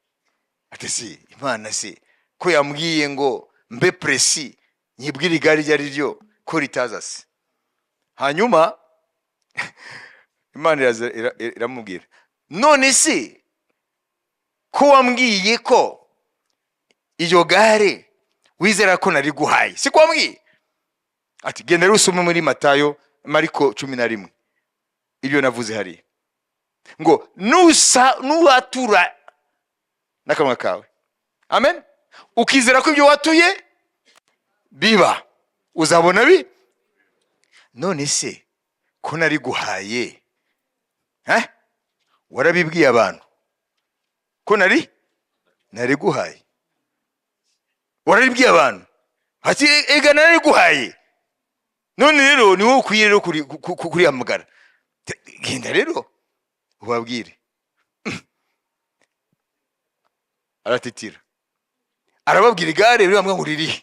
Ati: "Si Imana se ko yambwiye ngo mbe précis, nyibwire igare iryo ari ryo, ko ritaza se?" Hanyuma Imana iraza iramubwira: "None se ko wambwiye ko iryo gare wizera ko nariguhaye, si ko wambwiye?" Ati: "Genda rero usome muri Matayo, Mariko 11, ibyo navuze hariya, ngo nusa nuwatura n'akanwa kawe, amen, ukizera ko ibyo watuye biba, uzabona bi. None se ko nariguhaye, eh? Warabibwiye abantu ko nariguhaye? Warabibwiye abantu?" Ati: "Ega nariguhaye. None rero ni wowe ukwiye rero kurihamagara. Genda rero ubabwire." Aratitira, arababwira igare bamwe ngo ririhe.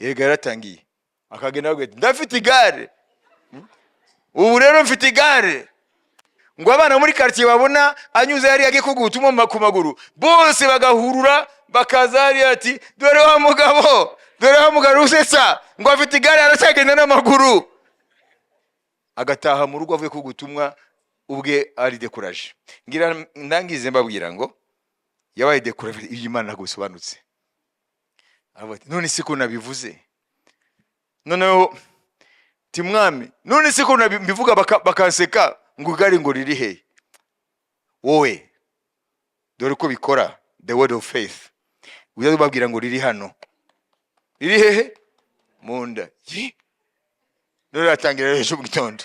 Yega yaratangiye, akagenda avuga ati: "Ndafite igare. Ubu rero mfite igare." Ngo abana muri quartier babona anyuze hariya agiye kuguha ubutumwa ku maguru, bose bagahurura bakaza hariya, ati: "Dore wa mugabo, dore wa mugabo usetsa, ngo afite igare, aracyagenda n'amaguru." Agataha mu rugo avuye ku butumwa ubwe ari découragé. Ngira ndangize mbabwira ngo yabaye découragé. Iyo Imana ntabwo bisobanutse. Aravuga ati: "None se ko nabivuze?" Noneho ti: "Mwami, none se ko mbivuga bakanseka ngo igare ngo riri he?" Wowe dore uko bikora. The word of faith, ujya ubabwira ngo riri hano. Riri hehe? Mu nda. Yi! None ratangira ejo mu gitondo,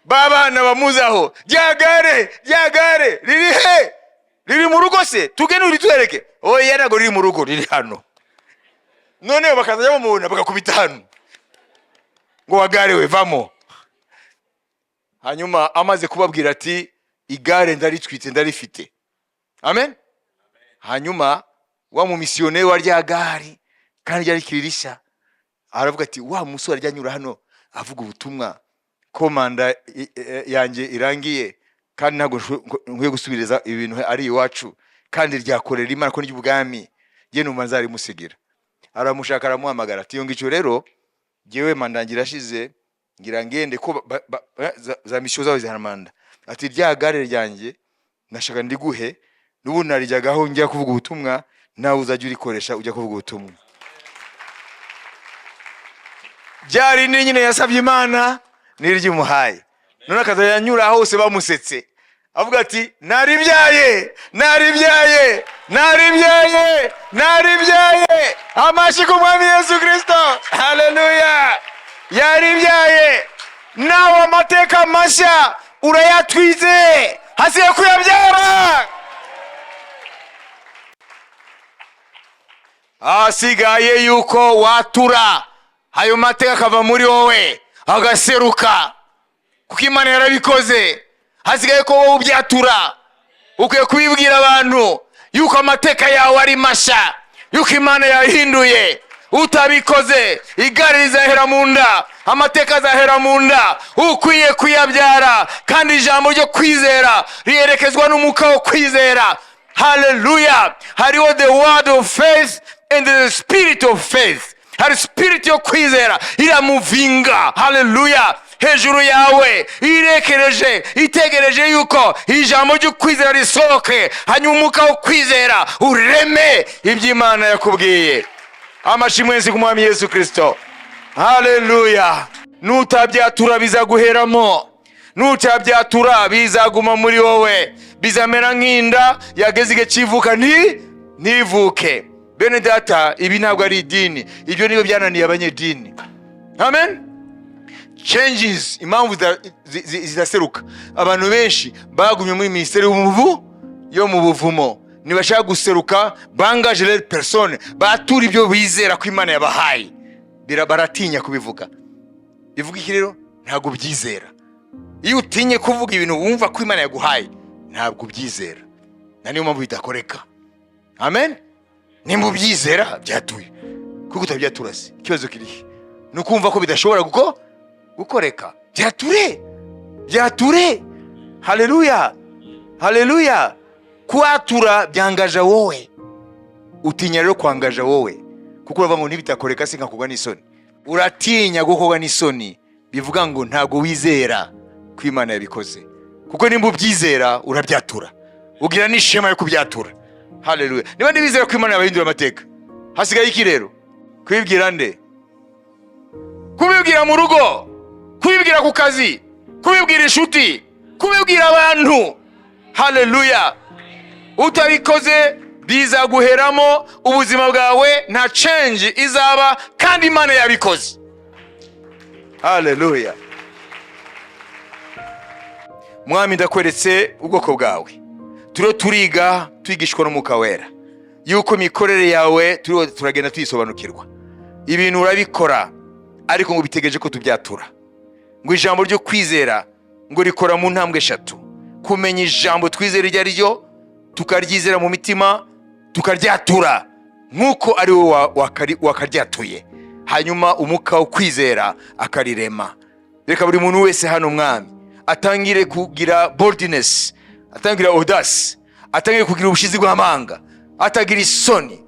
ba bana bamuzaho: "Rya gare, rya gare riri he? Riri mu rugo se? Tugende uritwereke." "Oya, ntabwo riri mu rugo, riri hano." Noneho bakazajya bamubona bagakubita hano ngo: "Wagare we, vamo." Hanyuma amaze kubabwira ati: "Igare ndaritwite, ndarifite." Amen. Hanyuma wa mumisiyoneri wa rya gare, kandi ryari rikiri rishya, aravuga ati: "Wa musore ajya anyura hano avuga ubutumwa, ko manda yanjye irangiye, kandi ntabwo nkwiye gusubiriza ibintu ari iwacu, kandi ryakorera Imana ko n'iry'ubwami, njye numva nzarimusigira." Aramushaka, aramuhamagara ati: "Iyo ngicyo rero, jyewe manda yanjye irashize, ngira ngende ko za mission zawe zihana manda." Ati: "Rya gare ryanjye nashaka ndiguhe, n'ubundi narijyagaho njya kuvuga ubutumwa, nawe uzajya urikoresha ujya kuvuga ubutumwa." Rya rindi nyine yasabye Imana n'iryumuhaye. None akazajya anyura hose bamusetse, avuga ati: "Naribyaye, naribyaye, naribyaye, naribyaye." Amashyi ku Mwami Yesu Kirisito! Haleluya! Yaribyaye. Nawe amateka mashya urayatwize, hasigaye kuyabyara. Hasigaye yuko watura ayo mateka akava muri wowe agaseruka, kuko Imana yarabikoze. Hasigaye ko wowe ubyatura. Ukwiye kubibwira abantu yuko amateka yawe ari mashya, yuko Imana yahinduye. Utabikoze, igare rizahera mu nda, amateka azahera mu nda. Ukwiye kuyabyara, kandi ijambo ryo kwizera riherekezwa n'umwuka wo kwizera. Haleluya! Hariho the word of faith and the spirit of faith. Hari spirit yo kwizera iramuvinga, haleluya, hejuru yawe, irekereje, itegereje yuko ijambo ryo kwizera risohoke, hanyuma umwuka wo kwizera ureme ibyo Imana yakubwiye. Amashimwe ku Mwami Yesu Kirisito! Haleluya! Nutabyatura bizaguheramo, nutabyatura bizaguma muri wowe, bizamera nk'inda yageze igihe kivuka ntivuke. Bene data, ibi ntabwo ari idini, ibyo nibyo byananiye abanyedini. Amen. Changes, impamvu zidaseruka, abantu benshi bagumye muri minisiteri y'umuvu yo mu buvumo, ntibashaka guseruka, bangaje les personnes, batura ibyo bizera ko Imana yabahaye. Baratinya kubivuga. Bivuga iki rero? Ntabwo ubyizera. Iyo utinye kuvuga ibintu wumva ko Imana yaguhaye, ntabwo ubyizera, na niyo mpamvu bidakoreka. Amen. Nimba ubyizera, byatuye. Kuko utabyatura se, ikibazo kirihe? Ni ukumva ko bidashobora gukoreka. Byature, byature. Haleluya, haleluya! Kwatura byangaja wowe. Utinya rero kwangaja wowe, kuko uravuga ngo ntibitakoreka se nkakugwa n'isoni. Uratinya gukorwa n'isoni, bivuga ngo ntabwo wizera ko Imana yabikoze, kuko nimba ubyizera urabyatura, ugira n'ishema yo kubyatura. Haleluya! Niba ndibizera ko Imana yabahindura amateka, hasigaye iki rero? Kubibwira nde? Kubibwira mu rugo, kubibwira ku kazi, kubibwira inshuti, kubibwira abantu. Haleluya! Utabikoze bizaguheramo ubuzima bwawe, nta change izaba, kandi Imana yabikoze. Haleluya! Mwami, ndakweretse ubwoko bwawe. Turiho turiga, twigishwa n'Umwuka Wera, yuko imikorere yawe turiho turagenda tuyisobanukirwa. Ibintu urabikora, ariko ngo bitegereje ko tubyatura. Ngo ijambo ryo kwizera ngo rikora mu ntambwe eshatu: kumenya ijambo twizera iryo ari ryo, tukaryizera mu mitima, tukaryatura nk'uko ari wowe wakaryatuye, hanyuma umwuka wo kwizera akarirema. Reka buri muntu wese hano, Mwami, atangire kugira boldness, atangire audace, atangire kugira ubushizi bw'amanga, atagira isoni,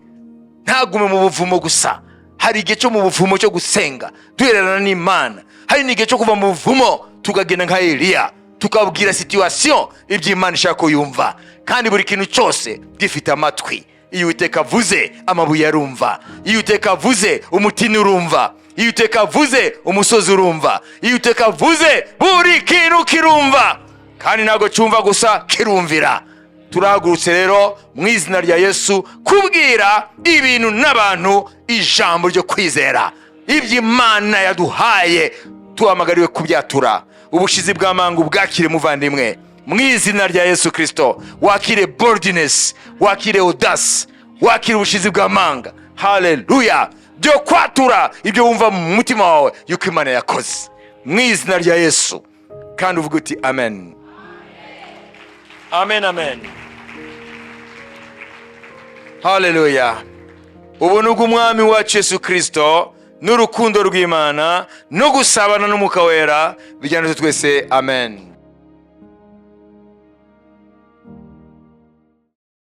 ntagume mu buvumo gusa. Hari igihe cyo mu buvumo cyo gusenga duhererana n'Imana, hari n'igihe cyo kuva mu buvumo. Tukagenda nka Eliya, tukabwira situation ibyo Imana ishaka ko yumva. Kandi buri kintu cyose gifite amatwi. Iyo Uwiteka avuze, amabuye arumva. Iyo Uwiteka avuze, umutini urumva. Iyo Uwiteka avuze, umusozi urumva. Iyo Uwiteka avuze, buri kintu kirumva. Kandi ntabwo cyumva gusa, kirumvira. Turahagurutse rero mu izina rya Yesu kubwira ibintu n'abantu ijambo ryo kwizera. Ibyo Imana yaduhaye, tuhamagariwe kubyatura. Ubushizi bw'amanga ubwakire, muvandimwe, mu izina rya Yesu Kirisito. Wakire boldness, wakire audace, wakire ubushizi bw'amanga, haleluya, byo kwatura ibyo wumva mu mutima wawe yuko Imana yakoze, mu izina rya Yesu. Kandi uvuga uti: "Amen, amen, amen." Haleluya! Ubuntu bw'Umwami wacu Yesu Kirisito n'urukundo rw'Imana no gusabana n'Umwuka Wera bijyana twese. Amen.